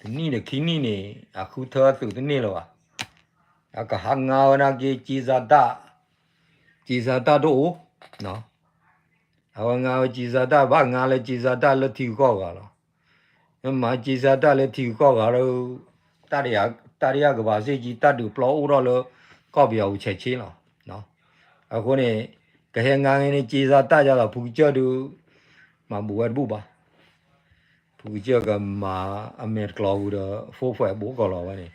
တနံၣ်ဒီးခံနံၣ်န့ၣ် အဃုထၢသုးတန့ၢ်လၢၤဘၣ်. အကဟးငါဝဲနာ်က့ က့စးတၢ် က့စးတၢ်တအိၣ် အဝဲငါဝဲက့စးတၢ် ဘၣ်ငါလၢက့စးတၢ်လၢထံဂုၤကီၢ်ဂၤလီၤ. မ့ၢ်မၤက့စးတၢ်လၢထံဂုၤကီၢ်ဂၤလၢ တတိယကမ္ဘာစစ်ကြီး တၢ်ဒုးပျီအိၣ်ထီၣ်လၢ ကီၢ်ပယီၤပူၤဆဲးဆ့လီၤ. အဃိန့ၣ် ကဟဲငါန့ၣ် က့စးတၢ်ယါလီၤ ဖုကစၢၢ်ဒုး မၤဘူးဝဲတဘူၣ်ဘၣ်. ဖုကစၢၢ်ကမၤအမဲာ်တကျီၤပူၤဒီး ဖိၣ်ဖှဲးဘိးကီးလီၤဝဲန့ၣ်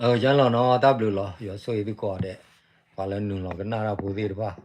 အကၢလီၤနီၤ တၢ်ဘျုးလီၤ ယွၤဆိၣ်ဂ့ၤသုကိးဂၤဒဲး ပှၤလၢနုာ်လီၤကနၣ်တၢ်ဖိသ့ၣ်တဖၣ်